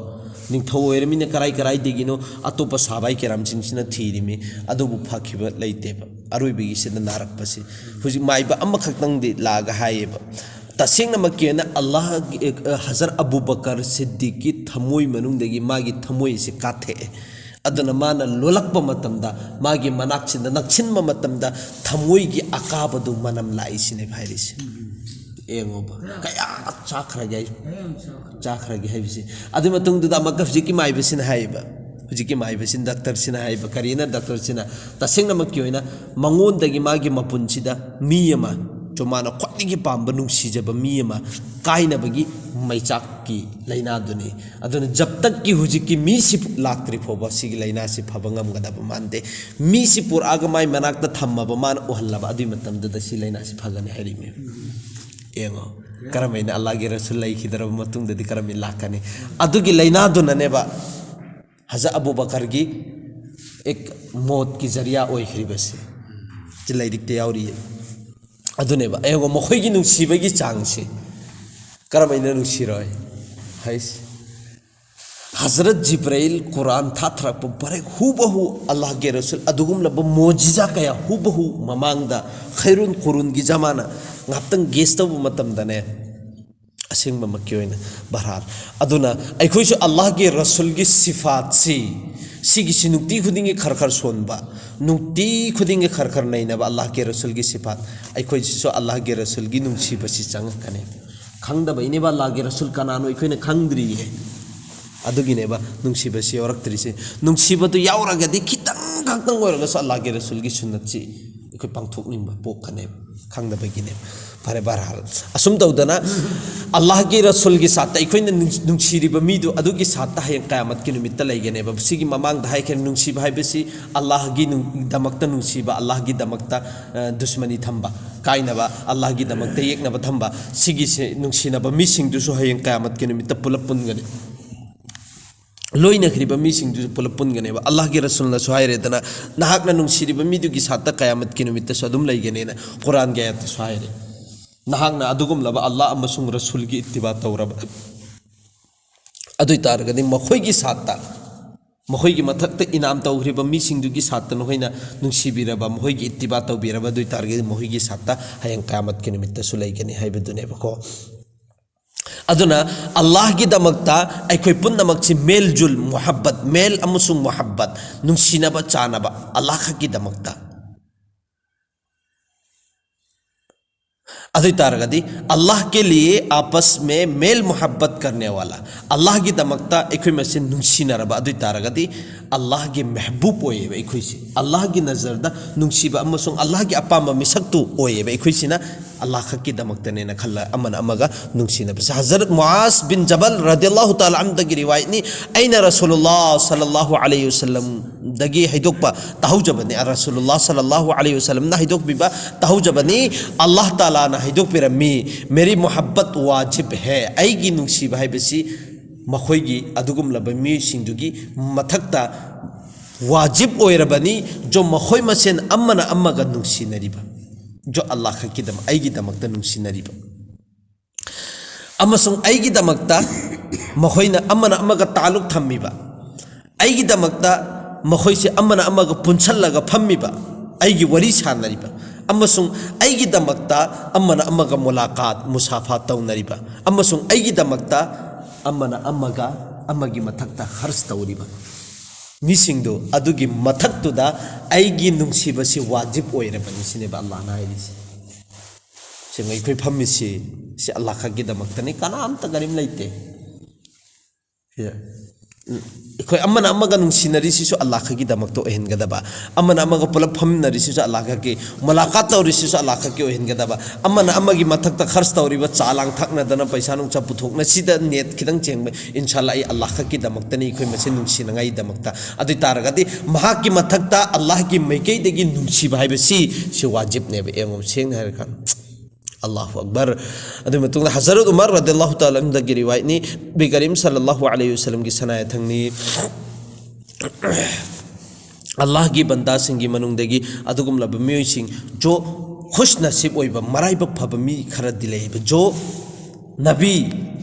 ꯅꯤꯡꯊꯧ ꯑꯣꯏꯔꯃꯤꯅ ꯀꯔꯥꯏ ꯀꯔꯥꯏꯗꯒꯤꯅꯣ ꯑꯇꯣꯞꯄ ꯁꯍꯥꯕꯥꯏ ꯀꯤꯔꯥꯝꯁꯤꯡꯁꯤꯅ ꯊꯤꯔꯤꯃꯤ, ꯑꯗꯨꯕꯨ ꯐꯈꯤꯕ ꯂꯩꯇꯦꯕ꯫ ꯑꯔꯣꯏꯕꯒꯤꯁꯤꯗ ꯅꯥꯔꯛꯄꯁꯤ ꯍꯧꯖꯤꯛ ꯃꯥꯏꯕ ꯑꯃꯈꯛꯇꯪꯗꯤ ꯂꯥꯛꯑꯒ ꯍꯥꯏꯌꯦꯕ, ꯇꯁꯦꯡꯅꯃꯛꯀꯤ ꯑꯣꯏꯅ ꯑꯜꯂꯥꯍꯒꯤ, ꯑ, ꯍꯖꯔꯠ ꯑꯕꯨ ꯕꯀꯔ ꯁꯤꯗꯤꯛꯀꯤ ꯊꯃꯣꯏ ꯃꯅꯨꯡꯗꯒꯤ ꯃꯥꯒꯤ ꯊꯃꯣꯏ ꯑꯁꯤ ꯀꯥꯊꯦꯛꯑꯦ꯫ ꯑꯗꯨꯅ ꯃꯥꯅ ꯂꯣꯜꯂꯛꯄ ꯃꯇꯝꯗ, ꯃꯥꯒꯤ ꯃꯅꯥꯛꯁꯤꯗ ꯅꯛꯁꯤꯟꯕ ꯃꯇꯝꯗ ꯊꯃꯣꯏꯒꯤ ꯑꯀꯥꯕꯗꯨ ꯃꯅꯝ ꯂꯥꯛꯏ ꯁꯤꯅꯦꯕ ꯍꯥꯏꯔꯤꯁꯦ꯫ ꯌꯦꯡꯉꯣꯕ, ꯀꯌꯥ ꯆꯥꯈ꯭ꯔꯒꯦ ꯍꯥꯏ-, ꯆꯥꯈ꯭ꯔꯒꯦ ꯍꯥꯏꯕꯁꯤ꯫ ꯑꯗꯨꯒꯤ ꯃꯇꯨꯡꯗꯨꯗ ꯑꯃꯨꯛꯀ ꯍꯧꯖꯤꯛꯀꯤ ꯃꯥꯏꯕꯁꯤꯅ ꯍꯥꯏꯌꯦꯕ, ꯍꯧꯖꯤꯛꯀꯤ ꯃꯥꯏꯕꯁꯤꯅ, ꯗꯥꯛꯇꯔꯁꯤꯅ ꯍꯥꯏꯕ, ꯀꯔꯤꯅ ꯗꯥꯛꯇꯔꯁꯤꯅ? ꯇꯁꯦꯡꯅꯃꯛꯀꯤ ꯑꯣꯏꯅ ꯃꯉꯣꯟꯗꯒꯤ ꯃꯥꯒꯤ ꯃꯄꯨꯟꯁꯤꯗ ꯃꯤ ꯑꯃ, ꯆꯨꯝ ꯃꯥꯅ ꯈ꯭ꯋꯥꯏꯗꯒꯤ ꯄꯥꯝꯕ, ꯅꯨꯡꯁꯤꯖꯕ ꯃꯤ ꯑꯃ ꯀꯥꯏꯅꯕꯒꯤ ꯃꯩꯆꯥꯛꯀꯤ ꯂꯥꯏꯅꯥꯗꯨꯅꯤ꯫ ꯑꯗꯨꯅ ꯖꯕ ꯇꯛꯀꯤ ꯍꯧꯖꯤꯛꯀꯤ ꯃꯤꯁꯤ ꯂꯥꯛꯇ꯭ꯔꯤ ꯐꯥꯎꯕ ꯁꯤꯒꯤ ꯂꯥꯏꯅꯥꯁꯤ ꯐꯕ ꯉꯝꯒꯗꯕ ꯃꯥꯟꯗꯦ꯫ ꯃꯤꯁꯤ ꯄꯨꯔꯛꯑꯒ ꯃꯥꯏ ꯃꯅꯥꯛꯇ ꯊꯝꯃꯕ, ꯃꯥꯅ ꯎꯍꯜꯂꯕ, ꯑꯗꯨꯒꯤ ꯃꯇꯝꯗꯨꯗ ꯁꯤ ꯂꯥꯏꯅꯥꯁꯤ ꯐꯒꯅꯤ ꯍꯥꯏꯔꯤꯕꯅꯤ꯫ ꯌꯦꯡꯉꯣ, ꯀꯔꯝꯍꯥꯏꯅ ꯑꯜꯂꯥꯍꯒꯤ ꯔꯁꯨꯜ ꯂꯩꯈꯤꯗ꯭ꯔꯕ ꯃꯇꯨꯡꯗꯗꯤ ꯀꯔꯝꯍꯥꯏꯅ ꯂꯥꯛꯀꯅꯤ? ꯑꯗꯨꯒꯤ ꯂꯥꯏꯅꯥꯗꯨꯅꯅꯦꯕ ꯍꯖꯔꯠ ꯑꯕꯨ ꯕꯀꯔꯒꯤ ꯑꯦꯛ ꯃꯣꯠꯀꯤ ꯖꯔꯤꯌꯥ ꯑꯣꯏꯈ꯭ꯔꯤꯕꯁꯦ꯫ ꯁꯤ ꯂꯥꯏꯔꯤꯛꯇ ꯌꯥꯎꯔꯤꯌꯦ꯫ ꯑꯗꯨꯅꯦꯕ, ꯌꯦꯡꯉꯣ, ꯃꯈꯣꯏꯒꯤ ꯅꯨꯡꯁꯤꯕꯒꯤ ꯆꯥꯡꯁꯦ ꯀꯔꯝꯍꯥꯏꯅ ꯅꯨꯡꯁꯤꯔꯣꯏ ꯍꯥꯏꯁꯦ꯫ ꯍꯖꯔꯠ ꯖꯤꯕ꯭ꯔꯥꯏꯜ ꯀꯨꯔꯥꯟ ꯊꯥꯊꯔꯛꯄ ꯄꯔꯦꯛ ꯍꯨꯕꯍꯨ ꯑꯜꯂꯥꯍꯒꯤ ꯔꯁꯨꯜ ꯑꯗꯨꯒꯨꯝꯂꯕ ꯃꯣꯖꯤꯖꯥ ꯀꯌꯥ ꯍꯨꯕꯍꯨ ꯃꯃꯥꯡꯗ ꯈꯩꯔꯨꯟ ꯀꯨꯔꯨꯟꯒꯤ ꯖꯃꯥꯅ ꯉꯥꯛꯇꯪ ꯒꯦꯁ ꯇꯧꯕ ꯃꯇꯝꯗꯅꯦ, ꯑꯁꯦꯡꯕꯃꯛꯀꯤ ꯑꯣꯏꯅ ꯕꯍꯔꯍꯥꯜ꯫ ꯑꯗꯨꯅ ꯑꯩꯈꯣꯏꯁꯨ ꯑꯜꯂꯥꯍꯒꯤ ꯔꯁꯨꯜꯒꯤ ꯁꯤꯐꯥꯠꯁꯤ, ꯁꯤꯒꯤꯁꯤ ꯅꯨꯡꯇꯤ ꯈꯨꯗꯤꯡꯒꯤ ꯈꯔ ꯈꯔ ꯁꯣꯟꯕ, ꯅꯨꯡꯇꯤ ꯈꯨꯗꯤꯡꯒꯤ ꯈꯔ ꯈꯔ ꯅꯩꯅꯕ ꯑꯜꯂꯥꯍꯒꯤ ꯔꯁꯨꯜꯒꯤ ꯁꯤꯐꯥꯠ, ꯑꯩꯈꯣꯏꯁꯤꯁꯨ ꯑꯜꯂꯥꯍꯒꯤ ꯔꯁꯨꯜꯒꯤ ꯅꯨꯡꯁꯤꯕꯁꯤ ꯆꯪꯉꯛꯀꯅꯤ꯫ ꯈꯪꯗꯕꯩꯅꯦꯕ, ꯑꯜꯂꯥꯍꯒꯤ ꯔꯁꯨꯜ ꯀꯅꯥꯅꯣ ꯑꯩꯈꯣꯏꯅ ꯈꯪꯗ꯭ꯔꯤꯌꯦ꯫ ꯑꯗꯨꯒꯤꯅꯦꯕ ꯅꯨꯡꯁꯤꯕꯁꯤ ꯌꯥꯎꯔꯛꯇ꯭ꯔꯤꯁꯦ꯫ ꯅꯨꯡꯁꯤꯕꯗꯨ ꯌꯥꯎꯔꯒꯗꯤ ꯈꯤꯇꯪ ꯈꯛꯇꯪ ꯑꯣꯏꯔꯒꯁꯨ ꯑꯜꯂꯥꯍꯒꯤ ꯔꯁꯨꯜꯒꯤ ꯁꯨꯟꯅꯠꯁꯤ ꯑꯩꯈꯣꯏ ꯄꯥꯡꯊꯣꯛꯅꯤꯡꯕ ꯄꯣꯛꯀꯅꯦꯕ꯫ ꯈꯪꯗꯕꯒꯤꯅꯦꯕ꯫ ꯐꯔꯦ, ꯕꯍꯔꯍꯥꯜ, ꯑꯁꯨꯝ ꯇꯧꯗꯅ ꯑꯜꯂꯥꯍꯒꯤ ꯔꯁꯨꯜꯒꯤ ꯁꯥꯠꯇ ꯑꯩꯈꯣꯏꯅ ꯅꯨꯡ-, ꯅꯨꯡꯁꯤꯔꯤꯕ ꯃꯤꯗꯨ ꯑꯗꯨꯒꯤ ꯁꯥꯠꯇ ꯍꯌꯦꯡ ꯀꯌꯥꯃꯠꯀꯤ ꯅꯨꯃꯤꯠꯇ ꯂꯩꯒꯅꯦꯕ꯫ ꯁꯤꯒꯤ ꯃꯃꯥꯡꯗ ꯍꯥꯏꯈ꯭ꯔꯦ, ꯅꯨꯡꯁꯤꯕ ꯍꯥꯏꯕꯁꯤ ꯑꯜꯂꯥꯍꯒꯤ ꯅꯨꯡ-, ꯗꯃꯛꯇ ꯅꯨꯡꯁꯤꯕ, ꯑꯜꯂꯥꯍꯒꯤꯗꯃꯛꯇ, ꯑ, ꯗꯨꯁꯃꯅꯤ ꯊꯝꯕ, ꯀꯥꯏꯅꯕ, ꯑꯜꯂꯥꯍꯒꯤꯗꯃꯛꯇ ꯌꯦꯛꯅꯕ ꯊꯝꯕ, ꯁꯤꯒꯤꯁꯦ ꯅꯨꯡꯁꯤꯅꯕ ꯃꯤꯁꯤꯡꯗꯨꯁꯨ ꯍꯌꯦꯡ ꯀꯌꯥꯃꯠꯀꯤ ꯅꯨꯃꯤꯠꯇ ꯄꯨꯂꯞ ꯄꯨꯟꯒꯅꯤ꯫ ꯂꯣꯏꯅꯈ꯭ꯔꯤꯕ ꯃꯤꯁꯤꯡꯗꯨꯁꯨ ꯄꯨꯂꯞ ꯄꯨꯟꯒꯅꯦꯕ꯫ ꯑꯜꯂꯥꯍꯒꯤ ꯔꯁꯨꯜꯅꯁꯨ ꯍꯥꯏꯔꯦꯗꯅ, "ꯅꯍꯥꯛꯅ ꯅꯨꯡꯁꯤꯔꯤꯕ ꯃꯤꯗꯨꯒꯤ ꯁꯥꯠꯇ ꯀꯌꯥꯃꯠꯀꯤ ꯅꯨꯃꯤꯠꯇꯁꯨ ꯑꯗꯨꯝ ꯂꯩꯒꯅꯦꯅ" ꯀꯨꯔꯥꯟꯒꯤ ꯑꯥꯌꯠꯇꯁꯨ ꯍꯥꯏꯔꯦ꯫ ꯅꯍꯥꯛꯅ ꯑꯗꯨꯒꯨꯝꯂꯕ ꯑꯜꯂꯥꯍ ꯑꯃꯁꯨꯡ ꯔꯁꯨꯜꯒꯤ ꯏꯠꯇꯤꯕꯥ ꯇꯧꯔꯕ ꯑꯗꯨ ꯑꯣꯏ ꯇꯥꯔꯒꯗꯤ ꯃꯈꯣꯏꯒꯤ ꯁꯥꯠꯇ, ꯃꯈꯣꯏꯒꯤ ꯃꯊꯛꯇ ꯏꯅꯥꯝ ꯇꯧꯈ꯭ꯔꯤꯕ ꯃꯤꯁꯤꯡꯗꯨꯒꯤ ꯁꯥꯠꯇ ꯅꯈꯣꯏꯅ ꯅꯨꯡꯁꯤꯕꯤꯔꯕ, ꯃꯈꯣꯏꯒꯤ ꯏꯠꯇꯤꯕꯥ ꯇꯧꯕꯤꯔꯕ ꯑꯗꯨ ꯑꯣꯏ ꯇꯥꯔꯒꯗꯤ ꯃꯈꯣꯏꯒꯤ ꯁꯥꯠꯇ ꯍꯌꯦꯡ ꯀꯌꯥꯃꯠꯀꯤ ꯅꯨꯃꯤꯠꯇꯁꯨ ꯂꯩꯒꯅꯤ ꯍꯥꯏꯕꯗꯨꯅꯦꯕꯀꯣ꯫ ꯑꯗꯨꯅ ꯑꯜꯂꯥꯍꯒꯤꯗꯃꯛꯇ ꯑꯩꯈꯣꯏ ꯄꯨꯝꯅꯃꯛꯁꯤ ꯃꯦꯜ ꯖꯨꯜ ꯃꯨꯍꯕꯠ, ꯃꯦꯜ ꯑꯃꯁꯨꯡ ꯃꯨꯍꯕꯠ, ꯅꯨꯡꯁꯤꯅꯕ ꯆꯥꯅꯕ, ꯑꯜꯂꯥꯍ ꯈꯛꯀꯤꯗꯃꯛꯇ꯫ ꯑꯗꯨ ꯑꯣꯏ ꯇꯥꯔꯒꯗꯤ, "अल्लाह के लिए आपस में मेल मोहब्बत करने वाला", ꯑꯜꯂꯥꯍꯒꯤꯗꯃꯛꯇ ꯑꯩꯈꯣꯏ ꯃꯁꯦꯟ ꯅꯨꯡꯁꯤꯅꯔꯕ ꯑꯗꯨ ꯑꯣꯏ ꯇꯥꯔꯒꯗꯤ, ꯑꯜꯂꯥꯍꯒꯤ ꯃꯦꯍꯕꯨꯕ ꯑꯣꯏꯌꯦꯕ ꯑꯩꯈꯣꯏꯁꯦ꯫ ꯑꯜꯂꯥꯍꯒꯤ ꯅꯖꯔꯗ ꯅꯨꯡꯁꯤꯕ ꯑꯃꯁꯨꯡ ꯑꯜꯂꯥꯍꯒꯤ ꯑꯄꯥꯝꯕ ꯃꯤꯁꯛꯇꯨ ꯑꯣꯏꯌꯦꯕ ꯑꯩꯈꯣꯏꯁꯤꯅ꯫ ꯑꯜꯂꯥꯍ ꯈꯛꯀꯤꯗꯃꯛꯇꯅꯦꯅ ꯈꯜꯂ ꯑꯃꯅ ꯑꯃꯒ ꯅꯨꯡꯁꯤꯅꯕꯁꯦ꯫ ꯍꯖꯔꯠ ꯃꯨꯑꯥꯖ ꯕꯤꯟ ꯖꯕꯜ ꯔꯗꯤꯌꯜꯂꯥꯍꯨ ꯇꯥꯂꯥ ꯑꯟꯍꯨꯗꯒꯤ ꯔꯤꯋꯥꯌꯠꯅꯤ, ꯑꯩꯅ ꯔꯁꯨꯂꯨꯜꯂꯥꯍ ꯁꯜꯂꯜꯂꯥꯍꯨ ꯑꯂꯩꯍꯤ ꯋꯁꯜꯂꯝ ꯗꯒꯤ ꯍꯩꯗꯣꯛꯄ ꯇꯥꯍꯧꯖꯕꯅꯤ꯫ ꯑ ꯔꯁꯨꯂꯨꯜꯂꯥꯍ ꯁꯜꯂꯜꯂꯥꯍꯨ ꯑꯂꯩꯍꯤ ꯋꯁꯜꯂꯝꯅ ꯍꯩꯗꯣꯛꯄꯤꯕ ꯇꯥꯍꯧꯖꯕꯅꯤ꯫ ꯑꯜꯂꯥꯍ ꯇꯥꯂꯥꯅ ꯍꯩꯗꯣꯛꯄꯤꯔꯝꯃꯤ, "ꯃꯦꯔꯤ ꯃꯣꯍꯕꯠ ꯋꯥꯖꯤꯕ ꯍꯦ", ꯑꯩꯒꯤ ꯅꯨꯡꯁꯤꯕ ꯍꯥꯏꯕꯁꯤ ꯃꯈꯣꯏꯒꯤ, ꯑꯗꯨꯒꯨꯝꯂꯕ ꯃꯤꯑꯣꯏꯁꯤꯡꯗꯨꯒꯤ ꯃꯊꯛꯇ ꯋꯥꯖꯤꯕ ꯑꯣꯏꯔꯕꯅꯤ꯫ ꯖꯣ ꯃꯈꯣꯏ ꯃꯁꯦꯟ ꯑꯃꯅ ꯑꯃꯒ ꯅꯨꯡꯁꯤꯅꯔꯤꯕ, ꯖꯣ ꯑꯜꯂꯥꯍ ꯈꯛꯀꯤꯗꯃꯛ, ꯑꯩꯒꯤꯗꯃꯛꯇ ꯅꯨꯡꯁꯤꯅꯔꯤꯕ, ꯑꯃꯁꯨꯡ ꯑꯩꯒꯤꯗꯃꯛꯇ ꯃꯈꯣꯏꯅ ꯑꯃꯅ ꯑꯃꯒ ꯇꯥꯂꯨꯛ ꯊꯝꯃꯤꯕ, ꯑꯩꯒꯤꯗꯃꯛꯇ ꯃꯈꯣꯏꯁꯦ ꯑꯃꯅ ꯑꯃꯒ ꯄꯨꯟꯁꯜꯂꯒ ꯐꯝꯃꯤꯕ, ꯑꯩꯒꯤ ꯋꯥꯔꯤ ꯁꯥꯟꯅꯔꯤꯕ, ꯑꯃꯁꯨꯡ ꯑꯩꯒꯤꯗꯃꯛꯇ ꯑꯃꯅ ꯑꯃꯒ ꯃꯨꯂꯥꯀꯥꯠ, ꯃꯨꯁꯥꯐꯥ ꯇꯧꯅꯔꯤꯕ, ꯑꯃꯁꯨꯡ ꯑꯩꯒꯤꯗꯃꯛꯇ ꯑꯃꯅ ꯑꯃꯒ, ꯑꯃꯒꯤ ꯃꯊꯛꯇ ꯈꯔꯆ ꯇꯧꯔꯤꯕ ꯃꯤꯁꯤꯡꯗꯨ, ꯑꯗꯨꯒꯤ ꯃꯊꯛꯇꯨꯗ ꯑꯩꯒꯤ ꯅꯨꯡꯁꯤꯕꯁꯤ ꯋꯥꯖꯤꯕ ꯑꯣꯏꯔꯕꯅꯤ ꯁꯤꯅꯦꯕ ꯑꯜꯂꯥꯍꯅ ꯍꯥꯏꯔꯤꯁꯦ꯫ ꯁꯦꯡꯅ ꯑꯩꯈꯣꯏ ꯐꯝꯃꯤꯁꯤ, ꯁꯤ ꯑꯜꯂꯥꯍ ꯈꯛꯀꯤꯗꯃꯛꯇꯅꯤ, ꯀꯅꯥꯝꯇ ꯀꯔꯤꯝ ꯂꯩꯇꯦ꯫ ꯁꯤ, ꯎꯝ, ꯑꯩꯈꯣꯏ ꯑꯃꯅ ꯑꯃꯒ ꯅꯨꯡꯁꯤꯅꯔꯤꯁꯤꯁꯨ ꯑꯜꯂꯥꯍ ꯈꯛꯀꯤꯗꯃꯛꯇ ꯑꯣꯏꯍꯟꯒꯗꯕ, ꯑꯃꯅ ꯑꯃꯒ ꯄꯨꯂꯞ ꯐꯝꯃꯤꯟꯅꯔꯤꯁꯤꯁꯨ ꯑꯜꯂꯥꯍ ꯈꯛꯀꯤ, ꯃꯨꯂꯥꯀꯥꯠ ꯇꯧꯔꯤꯁꯤꯁꯨ ꯑꯜꯂꯥꯍ ꯈꯛꯀꯤ ꯑꯣꯏꯍꯟꯒꯗꯕ, ꯑꯃꯅ ꯑꯃꯒꯤ ꯃꯊꯛꯇ ꯈꯔꯆ ꯇꯧꯔꯤꯕ, ꯆꯥ ꯂꯥꯡ ꯊꯛꯅꯗꯅ ꯄꯩꯁꯥ ꯅꯨꯡꯁꯥ ꯄꯨꯊꯣꯛꯅ, ꯁꯤꯗ ꯅꯦꯠ ꯈꯤꯇꯪ ꯆꯦꯟꯕ, ꯏꯟꯁꯥꯜꯂꯥꯍ ꯑꯩ ꯑꯜꯂꯥꯍ ꯈꯛꯀꯤꯗꯃꯛꯇꯅꯤ, ꯑꯩꯈꯣꯏ ꯃꯁꯦꯟ ꯅꯨꯡꯁꯤꯅꯉꯥꯏꯗꯃꯛꯇ꯫ ꯑꯗꯨ ꯑꯣꯏ ꯇꯥꯔꯒꯗꯤ ꯃꯍꯥꯛꯀꯤ ꯃꯊꯛꯇ ꯑꯜꯂꯥꯍꯒꯤ ꯃꯥꯏꯀꯩꯗꯒꯤ ꯅꯨꯡꯁꯤꯕ ꯍꯥꯏꯕꯁꯤ, ꯁꯤ ꯋꯥꯖꯤꯕꯅꯦꯕ꯫ ꯌꯦꯡꯉꯣ, ꯁꯦꯡꯅ ꯍꯥꯏꯔꯀꯥꯟꯗ, ꯑꯜꯂꯥꯍꯨ ꯑꯛꯕꯔ꯫ ꯑꯗꯨꯒꯤ ꯃꯇꯨꯡꯗ ꯍꯖꯔꯠ ꯎꯃꯔ ꯔꯗꯤꯌꯜꯂꯥꯍꯨ ꯇꯥꯂꯥ ꯑꯟꯍꯨꯗꯒꯤ ꯔꯤꯋꯥꯌꯠꯅꯤ, ꯅꯕꯤ ꯀꯔꯤꯝ ꯁꯜꯂꯜꯂꯥꯍꯨ ꯑꯂꯩꯍꯤ ꯋꯁꯜꯂꯝꯒꯤ ꯁꯅꯥ ꯌꯥꯊꯪꯅꯤ꯫ ꯑꯜꯂꯥꯍꯒꯤ ꯕꯟꯗꯥꯁꯤꯡꯒꯤ ꯃꯅꯨꯡꯗꯒꯤ ꯑꯗꯨꯒꯨꯝꯂꯕ ꯃꯤꯑꯣꯏꯁꯤꯡ, ꯖꯣ ꯈꯨꯁ ꯅꯁꯤꯕ ꯑꯣꯏꯕ, ꯃꯔꯥꯏꯕꯛ ꯐꯕ ꯃꯤ ꯈꯔꯗꯤ ꯂꯩꯌꯦꯕ, ꯖꯣ ꯅꯕꯤ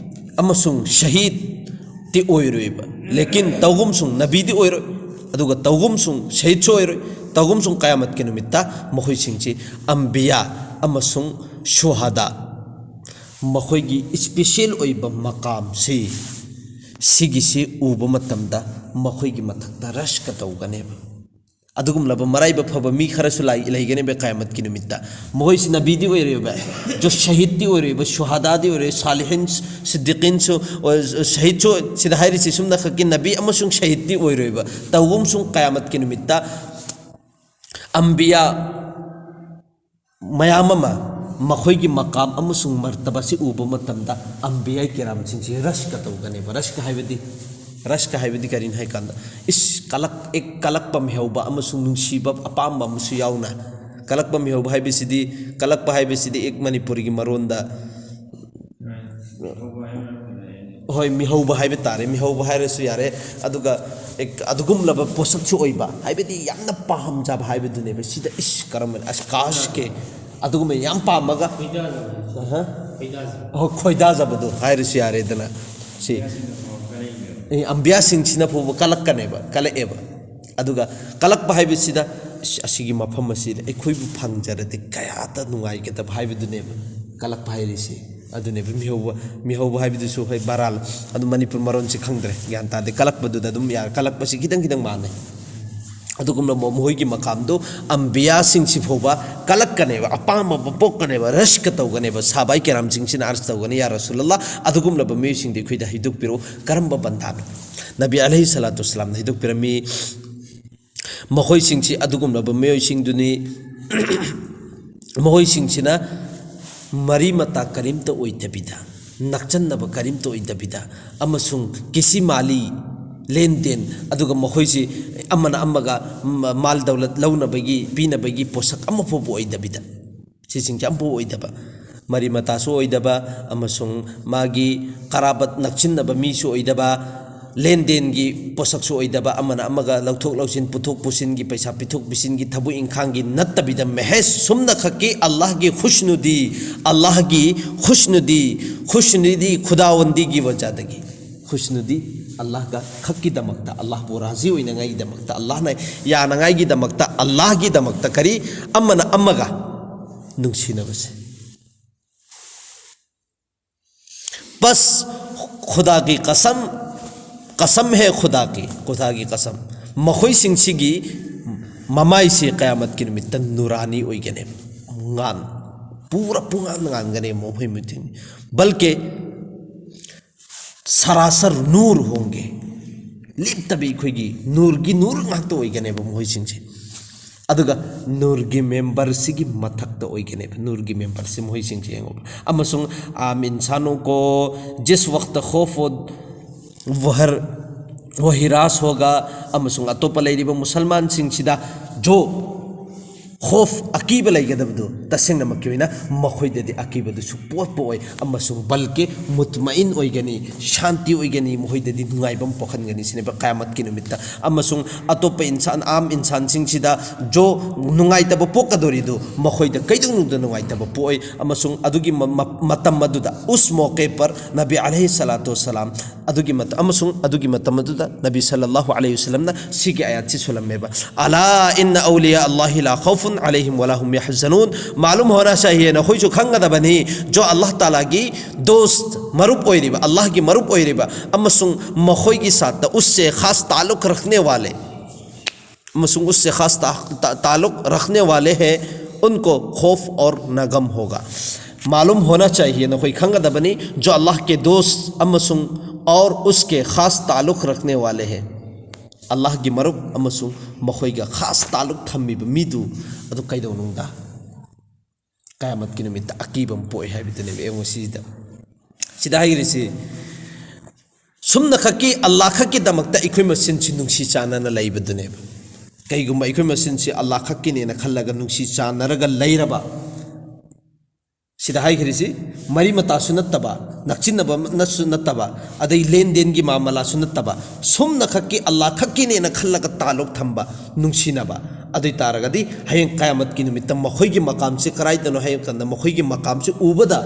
ꯑꯃꯁꯨꯡ ꯁꯍꯤꯗꯇꯤ ꯑꯣꯏꯔꯣꯏꯕ, ꯂꯦꯀꯤꯟ ꯇꯧꯒꯨꯝꯁꯨꯡ ꯅꯕꯤꯗꯤ ꯑꯣꯏꯔꯣꯏ, ꯑꯗꯨꯒ ꯇꯧꯒꯨꯝꯁꯨꯡ ꯁꯍꯤꯗꯁꯨ ꯑꯣꯏꯔꯣꯏ, ꯇꯧꯒꯨꯝꯁꯨꯡ ꯀꯌꯥꯃꯠꯀꯤ ꯅꯨꯃꯤꯠꯇ ꯃꯈꯣꯏꯁꯤꯡꯁꯤ ꯑꯝꯕꯤꯌꯥ ꯑꯃꯁꯨꯡ ꯁꯨꯍꯗꯥ, ꯃꯈꯣꯏꯒꯤ ꯏꯁꯄꯤꯁꯦꯜ ꯑꯣꯏꯕ ꯃꯀꯥꯝꯁꯤ, ꯁꯤꯒꯤꯁꯤ ꯎꯕ ꯃꯇꯝꯗ ꯃꯈꯣꯏꯒꯤ ꯃꯊꯛꯇ ꯔꯁꯀ ꯇꯧꯒꯅꯦꯕ꯫ ꯑꯗꯨꯒꯨꯝꯂꯕ ꯃꯔꯥꯏꯕꯛ ꯐꯕ ꯃꯤ ꯈꯔꯁꯨ ꯂꯥꯏ-, ꯂꯩꯒꯅꯦꯕ ꯀꯌꯥꯃꯠꯀꯤ ꯅꯨꯃꯤꯠꯇ꯫ ꯃꯈꯣꯏꯁꯤ ꯅꯕꯤꯗꯤ ꯑꯣꯏꯔꯣꯏꯕ, ꯖꯣ ꯁꯍꯤꯗꯇꯤ ꯑꯣꯏꯔꯣꯏꯕ, ꯁꯨꯍꯗꯥꯗꯤ ꯑꯣꯏꯔꯣꯏ, ꯁꯥꯂꯤꯍꯤꯟ, ꯁꯤꯗꯤꯀꯤꯟꯁꯨ, ꯑ, ꯁꯍꯤꯗꯁꯨ, ꯁꯤꯗ ꯍꯥꯏꯔꯤꯁꯤ ꯁꯨꯝꯅ ꯈꯛꯀꯤ ꯅꯕꯤ ꯑꯃꯁꯨꯡ ꯁꯍꯤꯗꯇꯤ ꯑꯣꯏꯔꯣꯏꯕ꯫ ꯇꯧꯒꯨꯝꯁꯨꯡ ꯀꯌꯥꯃꯠꯀꯤ ꯅꯨꯃꯤꯠꯇ ꯑꯝꯕꯤꯌꯥ ꯃꯌꯥꯝ ꯑꯃ ꯃꯈꯣꯏꯒꯤ ꯃꯀꯥꯝ ꯑꯃꯁꯨꯡ ꯃꯔꯇꯕꯥꯁꯤ ꯎꯕ ꯃꯇꯝꯗ ꯑꯝꯕꯤꯌꯥ ꯀꯤꯔꯥꯝꯁꯤꯡꯁꯤ ꯔꯁꯀ ꯇꯧꯒꯅꯦꯕ꯫ ꯔꯁꯀ ꯍꯥꯏꯕꯗꯤ ꯔꯁꯀ ꯍꯥꯏꯕꯗꯤ ꯀꯔꯤꯅꯣ ꯍꯥꯏ ꯀꯥꯟꯗ, ꯏꯁ, ꯀꯂꯛ, ꯑꯦꯛ, ꯀꯂꯛꯄ ꯃꯤꯍꯧꯕ ꯑꯃꯁꯨꯡ ꯅꯨꯡꯁꯤꯕ ꯑꯄꯥꯝꯕ ꯑꯃꯁꯨ ꯌꯥꯎꯅ꯫ ꯀꯂꯛꯄ ꯃꯤꯍꯧꯕ ꯍꯥꯏꯕꯁꯤꯗꯤ, ꯀꯂꯛꯄ ꯍꯥꯏꯕꯁꯤꯗꯤ ꯑꯦꯛ ꯃꯅꯤꯄꯨꯔꯤꯒꯤ ꯃꯔꯣꯟꯗ, ꯍꯣꯏ, ꯃꯤꯍꯧꯕ ꯍꯥꯏꯕ ꯇꯥꯔꯦ, ꯃꯤꯍꯧꯕ ꯍꯥꯏꯔꯁꯨ ꯌꯥꯔꯦ꯫ ꯑꯗꯨꯒ ꯑꯦꯛ, ꯑꯗꯨꯒꯨꯝꯂꯕ ꯄꯣꯠꯁꯛꯁꯨ ꯑꯣꯏꯕ, ꯍꯥꯏꯕꯗꯤ ꯌꯥꯝꯅ ꯄꯥꯝꯖꯕ ꯍꯥꯏꯕꯗꯨꯅꯦꯕ꯫ ꯁꯤꯗ, ꯏꯁ, ꯀꯔꯝꯕ, ꯑꯁ, ꯀꯥꯁꯀꯦ, ꯑꯗꯨꯒꯨꯝꯕ ꯌꯥꯝ ꯄꯥꯝꯃꯒ, ꯑꯍ꯫ ꯍꯣꯏ, ꯈꯣꯏꯗꯥꯖꯕꯗꯣ ꯍꯥꯏꯔꯁꯨ ꯌꯥꯔꯦꯗꯅ꯫ ꯁꯤ, ꯑꯦ, ꯑꯝꯕꯤꯌꯥꯁꯤꯡꯁꯤꯅ ꯐꯥꯎꯕ ꯀꯂꯛꯀꯅꯦꯕ, ꯀꯂꯛꯑꯦꯕ꯫ ꯑꯗꯨꯒ ꯀꯂꯛꯄ ꯍꯥꯏꯕꯁꯤꯗ, "ꯑꯁ, ꯑꯁꯤꯒꯤ ꯃꯐꯝ ꯑꯁꯤꯗ ꯑꯩꯈꯣꯏꯕꯨ ꯐꯪꯖꯔꯗꯤ ꯀꯌꯥꯗ ꯅꯨꯡꯉꯥꯏꯒꯗꯕ" ꯍꯥꯏꯕꯗꯨꯅꯦꯕ ꯀꯂꯛꯄ ꯍꯥꯏꯔꯤꯁꯦ꯫ ꯑꯗꯨꯅꯦꯕ ꯃꯤꯍꯧꯕ, ꯃꯤꯍꯧꯕ ꯍꯥꯏꯕꯗꯨꯁꯨ, ꯍꯣꯏ, ꯕꯔꯥꯜ, ꯑꯗꯨ ꯃꯅꯤꯄꯨꯔ ꯃꯔꯣꯟꯁꯦ ꯈꯪꯗ꯭ꯔꯦ, ꯒ꯭ꯌꯥꯟ ꯇꯥꯗꯦ꯫ ꯀꯂꯛꯄꯗꯨꯗ ꯑꯗꯨꯝ ꯌꯥꯔꯦ, ꯀꯂꯛꯄꯁꯤ ꯈꯤꯇꯪ ꯈꯤꯇꯪ ꯃꯥꯟꯅꯩ꯫ ꯑꯗꯨꯒꯨꯝꯂꯕ ꯃꯈꯣꯏꯒꯤ ꯃꯀꯥꯝꯗꯨ ꯑꯝꯕꯤꯌꯥꯁꯤꯡꯁꯤ ꯐꯥꯎꯕ ꯀꯂꯛꯀꯅꯦꯕ, ꯑꯄꯥꯝꯕ ꯄꯣꯛꯀꯅꯦꯕ, ꯔꯁꯀ ꯇꯧꯒꯅꯦꯕ꯫ ꯁꯥꯕꯥꯏ ꯀꯦꯔꯥꯝꯁꯤꯡꯁꯤꯅ ꯑꯔꯁ ꯇꯧꯒꯅꯤ, "ꯌꯥ ꯔꯁꯨꯂꯜꯂꯥ, ꯑꯗꯨꯒꯨꯝꯂꯕ ꯃꯤꯑꯣꯏꯁꯤꯡꯗꯤ ꯑꯩꯈꯣꯏꯗ ꯍꯥꯏꯗꯣꯛꯄꯤꯔꯛꯎ, ꯀꯔꯝꯕ ꯕꯟꯗꯥꯅꯣ?" ꯅꯕꯤ ꯑꯂꯩꯍꯤ ꯁꯂꯥꯇꯨ ꯋꯁꯂꯥꯝꯅ ꯍꯥꯏꯗꯣꯛꯄꯤꯔꯝꯃꯤ, ꯃꯈꯣꯏꯁꯤꯡꯁꯤ ꯑꯗꯨꯒꯨꯝꯂꯕ ꯃꯤꯑꯣꯏꯁꯤꯡꯗꯨꯅꯤ, ꯃꯈꯣꯏꯁꯤꯡꯁꯤꯅ ꯃꯔꯤ ꯃꯇꯥ ꯀꯔꯤꯝꯇ ꯑꯣꯏꯗꯕꯤꯗ, ꯅꯛꯆꯟꯅꯕ ꯀꯔꯤꯝꯇ ꯑꯣꯏꯗꯕꯤꯗ, ꯑꯃꯁꯨꯡ ꯀꯤꯁꯤ ꯃꯥꯂꯤ ꯂꯦꯟꯗꯦꯟ, ꯑꯗꯨꯒ ꯃꯈꯣꯏꯁꯤ ꯑꯃꯅ ꯑꯃꯒ ꯃ-, ꯃꯥꯜ ꯗꯧꯂꯠ ꯂꯧꯅꯕꯒꯤ, ꯄꯤꯅꯕꯒꯤ ꯄꯣꯠꯁꯛ ꯑꯃꯐꯥꯎꯕ ꯑꯣꯏꯗꯕꯤꯗ, ꯁꯤꯁꯤꯡꯁꯦ ꯑꯃꯐꯥꯎ ꯑꯣꯏꯗꯕ, ꯃꯔꯤ ꯃꯇꯥꯁꯨ ꯑꯣꯏꯗꯕ, ꯑꯃꯁꯨꯡ ꯃꯥꯒꯤ ꯀꯔꯥꯕꯠ ꯅꯛꯁꯤꯟꯅꯕ ꯃꯤꯁꯨ ꯑꯣꯏꯗꯕ, ꯂꯦꯟꯗꯦꯟꯒꯤ ꯄꯣꯠꯁꯛꯁꯨ ꯑꯣꯏꯗꯕ, ꯑꯃꯅ ꯑꯃꯒ ꯂꯧꯊꯣꯛ ꯂꯧꯁꯤꯟ, ꯄꯨꯊꯣꯛ ꯄꯨꯁꯤꯟꯒꯤ, ꯄꯩꯁꯥ ꯄꯤꯊꯣꯛ ꯄꯤꯁꯤꯟꯒꯤ ꯊꯕꯛ ꯏꯪꯈꯥꯡꯒꯤ ꯅꯠꯇꯕꯤꯗ, ꯃꯍꯦꯁ ꯁꯨꯝꯅꯈꯛꯀꯤ ꯑꯜꯂꯥꯍꯒꯤ ꯈꯨꯁꯅꯨꯗꯤ, ꯑꯜꯂꯥꯍꯒꯤ ꯈꯨꯁꯅꯨꯗꯤ, ꯈꯨꯁꯅꯨꯗꯤ ꯈꯨꯗꯥꯋꯟꯗꯤꯒꯤ ꯋꯖꯥꯗꯒꯤ꯫ ꯈꯨꯁꯅꯨꯗꯤ ꯑꯜꯂꯥꯍꯒ ꯈꯛꯀꯤꯗꯃꯛꯇ, ꯑꯜꯂꯥꯍꯕꯨ ꯔꯥꯖꯤ ꯑꯣꯏꯅꯉꯥꯏꯒꯤꯗꯃꯛꯇ, ꯑꯜꯂꯥꯍꯅ ꯌꯥꯅꯉꯥꯏꯒꯤꯗꯃꯛꯇ, ꯑꯜꯂꯥꯍꯒꯤꯗꯃꯛꯇ ꯀꯔꯤ, ꯑꯃꯅ ꯑꯃꯒ ꯅꯨꯡꯁꯤꯅꯕꯁꯦ꯫ ꯕꯁ, ꯈꯨꯗꯥꯒꯤ ꯀꯁꯝ, ꯀꯁꯝ ꯍꯦ ꯈꯨꯗꯥꯒꯤ, ꯈꯨꯗꯥꯒꯤ ꯀꯁꯝ, ꯃꯈꯣꯏꯁꯤꯡꯁꯤꯒꯤ ꯃꯃꯥꯏꯁꯦ ꯀꯌꯥꯃꯠꯀꯤ ꯅꯨꯃꯤꯠꯇ ꯅꯨꯔꯥꯅꯤ ꯑꯣꯏꯒꯅꯦꯕ, ꯉꯥꯟ, ꯄꯨꯔꯥ ꯄꯨꯡꯉꯥꯟ ꯉꯥꯟꯒꯅꯦꯕ ꯃꯈꯣꯏ ꯃꯤꯊꯤꯡ꯫ ꯕꯜꯀꯦ ꯁꯔꯥꯁꯔ ꯅꯨꯔ ꯍꯣꯡꯒꯦ, ꯂꯦꯞꯇꯕꯤ ꯑꯩꯈꯣꯏꯒꯤ ꯅꯨꯔꯒꯤ ꯅꯨꯔ ꯉꯥꯛꯇ ꯑꯣꯏꯒꯅꯦꯕ ꯃꯈꯣꯏꯁꯤꯡꯁꯦ꯫ ꯑꯗꯨꯒ ꯅꯨꯔꯒꯤ ꯃꯦꯝꯕꯔꯁꯤꯒꯤ ꯃꯊꯛꯇ ꯑꯣꯏꯒꯅꯦꯕ, ꯅꯨꯔꯒꯤ ꯃꯦꯝꯕꯔꯁꯤ ꯃꯈꯣꯏꯁꯤꯡꯁꯦ ꯌꯦꯡꯉꯣꯕ꯫ ꯑꯃꯁꯨꯡ "आम इंसानों को जिस वक्त खौफ व वहर ꯋꯥꯍꯤ ꯔꯥꯁ ꯍꯣꯒ ꯑꯃꯁꯨꯡ ꯑꯇꯣꯞꯄ ꯂꯩꯔꯤꯕ ꯃꯨꯁꯜꯃꯥꯟꯁꯤꯡꯁꯤꯗ ꯖꯣ ꯈꯣꯐ, ꯑꯀꯤꯕ ꯂꯩꯒꯗꯕꯗꯨ ꯇꯁꯦꯡꯅꯃꯛꯀꯤ ꯑꯣꯏꯅ ꯃꯈꯣꯏꯗꯗꯤ ꯑꯀꯤꯕꯗꯨ ꯁꯨꯡꯄꯣꯛ ꯄꯣꯛꯑꯣꯏ ꯑꯃꯁꯨꯡ ꯕꯜꯀꯤ ꯃꯨꯠꯃꯏꯟ ꯑꯣꯏꯒꯅꯤ, ꯁꯥꯟꯇꯤ ꯑꯣꯏꯒꯅꯤ, ꯃꯈꯣꯏꯗꯗꯤ ꯅꯨꯡꯉꯥꯏꯕ ꯑꯃ ꯄꯣꯛꯍꯟꯒꯅꯤ ꯁꯤꯅꯦꯕ ꯀꯌꯥꯃꯠꯀꯤ ꯅꯨꯃꯤꯠꯇ꯫ ꯑꯃꯁꯨꯡ ꯑꯇꯣꯞꯄ ꯏꯟꯁꯥꯟ, ꯑꯥꯝ ꯏꯟꯁꯥꯟꯁꯤꯡꯁꯤꯗ ꯖꯣ ꯅꯨꯡꯉꯥꯏꯇꯕ ꯄꯣꯛꯀꯗꯧꯔꯤꯗꯨ ꯃꯈꯣꯏꯗ ꯀꯩꯗꯧꯅꯨꯡꯗ ꯅꯨꯡꯉꯥꯏꯇꯕ ꯄꯣꯛꯑꯣꯏ꯫ ꯑꯃꯁꯨꯡ ꯑꯗꯨꯒꯤ ꯃ-, ꯃ-, ꯃꯇꯝ ꯑꯗꯨꯗ ꯎꯁ ꯃꯣꯀꯦ ꯄꯔ ꯅꯕꯤ ꯑꯂꯩꯍꯤ ꯁꯂꯥꯇꯨ ꯋꯁꯁꯂꯥꯝ ꯑꯗꯨꯒꯤ ꯃꯇꯝ, ꯑꯃꯁꯨꯡ ꯑꯗꯨꯒꯤ ꯃꯇꯝ ꯑꯗꯨꯗ ꯅꯕꯤ ꯁꯜꯂꯜꯂꯥꯍꯨ ꯑꯂꯩꯍꯤ ꯋꯁꯜꯂꯝꯅ ꯁꯤꯒꯤ ꯑꯥꯌꯥꯠꯁꯤ ꯁꯣꯜꯂꯝꯃꯦꯕ, "ꯑꯂꯥ ꯏꯟꯅ ꯑꯧꯂꯤꯌꯥ ꯑꯜꯂꯥꯍꯤ ꯂꯥ ꯈꯧꯐꯨꯟ ꯑꯂꯩꯍꯤꯝ ꯋꯂꯥ ꯍꯨꯝ ꯌꯍꯖꯅꯨꯟ"꯫ ꯃꯥꯂꯨꯝ ꯍꯣꯅꯥ ꯆꯥꯍꯤꯌꯦ, ꯅꯈꯣꯏꯁꯨ ꯈꯪꯒꯗꯕꯅꯤ, ꯖꯣ ꯑꯜꯂꯥꯍ ꯇꯥꯂꯥꯒꯤ ꯗꯣꯁ꯭ꯠ, ꯃꯔꯨꯞ ꯑꯣꯏꯔꯤꯕ, ꯑꯜꯂꯥꯍꯒꯤ ꯃꯔꯨꯞ ꯑꯣꯏꯔꯤꯕ, ꯑꯃꯁꯨꯡ ꯃꯈꯣꯏꯒꯤ ꯁꯥꯠꯇ ꯎꯁꯁꯦ ꯈꯥꯁ ꯇꯥꯂꯨꯛ ꯔꯈꯅꯦ ꯋꯥꯂꯦ, ꯑꯃꯁꯨꯡ ꯎꯁꯁꯦ ꯈꯥꯁ ꯇꯥ-, ꯇꯥ-, ꯇꯥꯂꯨꯛ ꯔꯈꯅꯦ ꯋꯥꯂꯦ ꯍꯦ, ꯎꯟꯀꯣ ꯈꯣꯐ ꯑꯣꯔ ꯅꯒꯝ ꯍꯣꯒꯥ꯫ ꯃꯥꯂꯨꯝ ꯍꯣꯅꯥ ꯆꯥꯍꯤꯌꯦ, ꯅꯈꯣꯏ ꯈꯪꯒꯗꯕꯅꯤ, ꯖꯣ ꯑꯜꯂꯥꯍ ꯀꯦ ꯗꯣꯁ꯭ꯠ ꯑꯃꯁꯨꯡ ꯑꯣꯔ ꯎꯁꯀꯦ ꯈꯥꯁ ꯇꯥꯂꯨꯛ ꯔꯈꯅꯦ ꯋꯥꯂꯦ ꯍꯦ꯫ ꯑꯜꯂꯥꯍꯒꯤ ꯃꯔꯨꯞ ꯑꯃꯁꯨꯡ ꯃꯈꯣꯏꯒ ꯈꯥꯁ ꯇꯥꯂꯨꯛ ꯊꯝꯃꯤꯕ ꯃꯤꯗꯨ ꯑꯗꯨ ꯀꯩꯗꯧꯅꯨꯡꯗ ꯀꯌꯥꯃꯠꯀꯤ ꯅꯨꯃꯤꯠꯇ ꯑꯀꯤꯕ ꯑꯃ ꯄꯣꯛꯏ ꯍꯥꯏꯕꯗꯨꯅꯦꯕ꯫ ꯌꯦꯡꯉꯨ ꯁꯤꯗ, ꯁꯤꯗ ꯍꯥꯏꯔꯤꯁꯤ, ꯁꯨꯝꯅꯈꯛꯀꯤ ꯑꯜꯂꯥꯍ ꯈꯛꯀꯤꯗꯃꯛꯇ ꯑꯩꯈꯣꯏ ꯃꯁꯦꯟꯁꯤ ꯅꯨꯡꯁꯤ ꯆꯥꯟꯅꯅ ꯂꯩꯕꯗꯨꯅꯦꯕ꯫ ꯀꯩꯒꯨꯝꯕ ꯑꯩꯈꯣꯏ ꯃꯁꯦꯟꯁꯤ ꯑꯜꯂꯥꯍ ꯈꯛꯀꯤꯅꯦꯅ ꯈꯜꯂꯒ ꯅꯨꯡꯁꯤ ꯆꯥꯟꯅꯔꯒ ꯂꯩꯔꯕ, ꯁꯤꯗ ꯍꯥꯏꯈ꯭ꯔꯤꯁꯤ ꯃꯔꯤ ꯃꯇꯥꯁꯨ ꯅꯠꯇꯕ, ꯅꯛꯁꯤꯟꯅꯕ ꯅꯠꯁꯨ ꯅꯠꯇꯕ, ꯑꯗꯩ ꯂꯦꯟꯗꯦꯟꯒꯤ ꯃꯥꯃꯂꯥꯁꯨ ꯅꯠꯇꯕ, ꯁꯨꯝꯅꯈꯛꯀꯤ ꯑꯜꯂꯥꯍ ꯈꯛꯀꯤꯅꯦꯅ ꯈꯜꯂꯒ ꯇꯥꯂꯨꯛ ꯊꯝꯕ, ꯅꯨꯡꯁꯤꯅꯕ, ꯑꯗꯨ ꯑꯣꯏ ꯇꯥꯔꯒꯗꯤ ꯍꯌꯦꯡ ꯀꯌꯥꯃꯠꯀꯤ ꯅꯨꯃꯤꯠꯇ ꯃꯈꯣꯏꯒꯤ ꯃꯀꯥꯝꯁꯤ ꯀꯗꯥꯏꯗꯅꯣ ꯍꯥꯏꯕ ꯀꯥꯟꯗ, ꯃꯈꯣꯏꯒꯤ ꯃꯀꯥꯝꯁꯤ ꯎꯕꯗ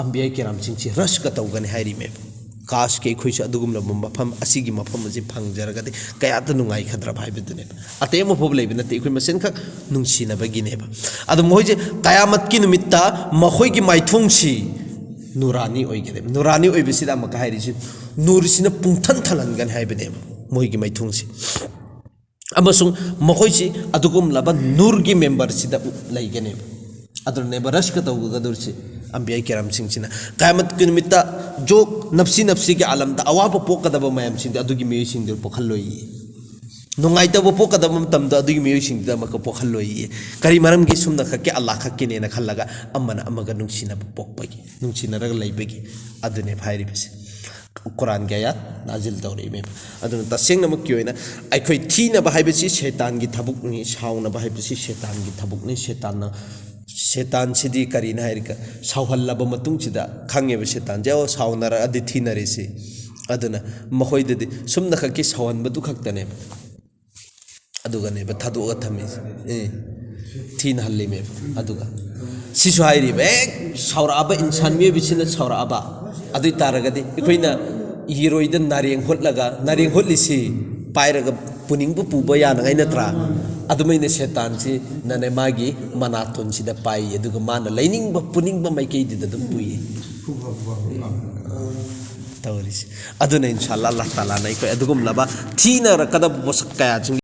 ꯑꯝꯕꯤꯌꯥ ꯀꯤꯔꯥꯝꯁꯤꯡꯁꯤ ꯔꯁꯀ ꯇꯧꯒꯅꯤ ꯍꯥꯏꯔꯤꯃꯦꯕ꯫ ꯀꯥꯁꯀꯤ ꯑꯩꯈꯣꯏꯁꯨ ꯑꯗꯨꯒꯨꯝꯂꯕ ꯃꯐꯝ, ꯑꯁꯤꯒꯤ ꯃꯐꯝ ꯑꯁꯤ ꯐꯪꯖꯔꯒꯗꯤ ꯀꯌꯥꯗ ꯅꯨꯡꯉꯥꯏꯒꯗ꯭ꯔꯕ ꯍꯥꯏꯕꯗꯨꯅꯦꯕ꯫ ꯑꯇꯩ ꯑꯃꯐꯥꯎ ꯂꯩꯕ ꯅꯠꯇꯦ, ꯑꯩꯈꯣꯏ ꯃꯁꯦꯟꯈꯛ ꯅꯨꯡꯁꯤꯅꯕꯒꯤꯅꯦꯕ꯫ ꯑꯗꯣ ꯃꯈꯣꯏꯁꯦ ꯀꯌꯥꯃꯠꯀꯤ ꯅꯨꯃꯤꯠꯇ ꯃꯈꯣꯏꯒꯤ ꯃꯥꯏꯊꯣꯡꯁꯤ ꯅꯨꯔꯥꯅꯤ ꯑꯣꯏꯒꯅꯦꯕ꯫ ꯅꯨꯔꯥꯅꯤ ꯑꯣꯏꯕꯁꯤꯗ ꯑꯃꯨꯛꯀ ꯍꯥꯏꯔꯤꯁꯤ, ꯅꯨꯔꯁꯤꯅ ꯄꯨꯡꯊꯟ ꯊꯜꯍꯟꯒꯅꯤ ꯍꯥꯏꯕꯅꯦꯕ ꯃꯣꯏꯒꯤ ꯃꯥꯏꯊꯣꯡꯁꯤ꯫ ꯑꯃꯁꯨꯡ ꯃꯈꯣꯏꯁꯤ ꯑꯗꯨꯒꯨꯝꯂꯕ ꯅꯨꯔꯒꯤ ꯃꯦꯝꯕꯔꯁꯤꯗ ꯂꯩꯒꯅꯦꯕ꯫ ꯑꯗꯨꯅꯅꯦꯕ ꯔꯁꯀ ꯇꯧꯒꯗꯧꯔꯤꯁꯤ ꯑꯝꯕꯤꯌꯥ ꯀꯤꯔꯥꯝꯁꯤꯡꯁꯤꯅ꯫ ꯀꯌꯥꯃꯠꯀꯤ ꯅꯨꯃꯤꯠꯇ ꯖꯣ ꯅꯞꯁꯤ ꯅꯞꯁꯤꯒꯤ ꯑꯥꯂꯝꯗ ꯑꯋꯥꯕ ꯄꯣꯛꯀꯗꯕ ꯃꯌꯥꯝꯁꯤꯡꯗꯣ ꯑꯗꯨꯒꯤ ꯃꯤꯑꯣꯏꯁꯤꯡꯗꯨ ꯄꯣꯛꯍꯜꯂꯣꯏꯌꯦ꯫ ꯅꯨꯡꯉꯥꯏꯇꯕ ꯄꯣꯛꯀꯗꯕ ꯃꯇꯝꯗ ꯑꯗꯨꯒꯤ ꯃꯤꯑꯣꯏꯁꯤꯡꯗꯨꯗ ꯑꯃꯨꯛꯀ ꯄꯣꯛꯍꯜꯂꯣꯏꯌꯦ꯫ ꯀꯔꯤ ꯃꯔꯝꯒꯤ? ꯁꯨꯝꯅ ꯈꯛꯀꯤ ꯑꯜꯂꯥꯍ ꯈꯛꯀꯤꯅꯦꯅ ꯈꯜꯂꯒ ꯑꯃꯅ ꯑꯃꯒ ꯅꯨꯡꯁꯤꯅꯕ ꯄꯣꯛꯄꯒꯤ, ꯅꯨꯡꯁꯤꯅꯔꯒ ꯂꯩꯕꯒꯤ꯫ ꯑꯗꯨꯅꯦꯕ ꯍꯥꯏꯔꯤꯕꯁꯦ꯫ ꯀꯨꯔꯥꯟꯒꯤ ꯑꯌꯥꯠ ꯅꯥꯖꯤꯜ ꯇꯧꯔꯛꯏꯃꯦꯕ꯫ ꯑꯗꯨꯅ ꯇꯁꯦꯡꯅꯃꯛꯀꯤ ꯑꯣꯏꯅ ꯑꯩꯈꯣꯏ ꯊꯤꯅꯕ ꯍꯥꯏꯕꯁꯤ ꯁꯦꯇꯥꯟꯒꯤ ꯊꯕꯛꯅꯤ, ꯁꯥꯎꯅꯕ ꯍꯥꯏꯕꯁꯤ ꯁꯦꯇꯥꯟꯒꯤ ꯊꯕꯛꯅꯤ꯫ ꯁꯦꯇꯥꯟꯅ, ꯁꯦꯇꯥꯟꯁꯤꯗꯤ ꯀꯔꯤꯅꯣ ꯍꯥꯏꯔꯒ, ꯁꯥꯎꯍꯜꯂꯕ ꯃꯇꯨꯡꯁꯤꯗ ꯈꯪꯉꯦꯕ ꯁꯦꯇꯥꯟꯁꯦ, "ꯑꯣ, ꯁꯥꯎꯅꯔꯛꯑꯗꯤ ꯊꯤꯅꯔꯤꯁꯤ"꯫ ꯑꯗꯨꯅ ꯃꯈꯣꯏꯗꯗꯤ ꯁꯨꯝꯅ ꯈꯛꯀꯤ ꯁꯥꯎꯍꯟꯕꯗꯨ ꯈꯛꯇꯅꯦꯕ꯫ ꯑꯗꯨꯒꯅꯦꯕ ꯊꯥꯗꯣꯛꯑꯒ ꯊꯝꯃꯤꯁꯦ꯫ ꯑꯦ, ꯊꯤꯅ ꯍꯜꯂꯤꯃꯦꯕ꯫ ꯑꯗꯨꯒ ꯁꯤꯁꯨ ꯍꯥꯏꯔꯤꯕ, ꯍꯦꯛ ꯁꯥꯎꯔꯛꯑꯕ, ꯏꯟꯁꯥꯟ ꯃꯤꯑꯣꯏꯕꯁꯤꯅ ꯁꯥꯎꯔꯛꯑꯕ, ꯑꯗꯨ ꯑꯣꯏ ꯇꯥꯔꯒꯗꯤ ꯑꯩꯈꯣꯏꯅ ꯏꯔꯣꯏꯗ ꯅꯥꯔꯦꯡ ꯍꯣꯠꯂꯒ, ꯅꯥꯔꯦꯡ ꯍꯣꯠꯂꯤꯁꯤ ꯄꯥꯏꯔꯒ ꯄꯨꯅꯤꯡꯕ ꯄꯨꯕ ꯌꯥꯅꯉꯥꯏ ꯅꯠꯇ꯭ꯔꯥ? ꯑꯗꯨꯃꯥꯏꯅ ꯁꯦꯇꯥꯟꯁꯤꯅꯅꯦ ꯃꯥꯒꯤ ꯃꯅꯥꯇꯣꯟꯁꯤꯗ ꯄꯥꯏ, ꯑꯗꯨꯒ ꯃꯥꯅ ꯂꯩꯅꯤꯡꯕ ꯄꯨꯅꯤꯡꯕ ꯃꯥꯏꯀꯩꯗꯨꯗ ꯑꯗꯨꯝ ꯄꯨꯏ ꯇꯧꯔꯤꯁꯦ꯫ ꯑꯗꯨꯅ ꯏꯟꯁꯥ ꯑꯜꯂꯥ, ꯑꯜꯂꯥꯍ ꯇꯥꯂꯥꯅ ꯑꯩꯈꯣꯏ ꯑꯗꯨꯒꯨꯝꯂꯕ ꯊꯤꯅꯔꯛꯀꯗꯕ ꯄꯣꯠꯁꯛ ꯀꯌꯥꯁꯤꯡ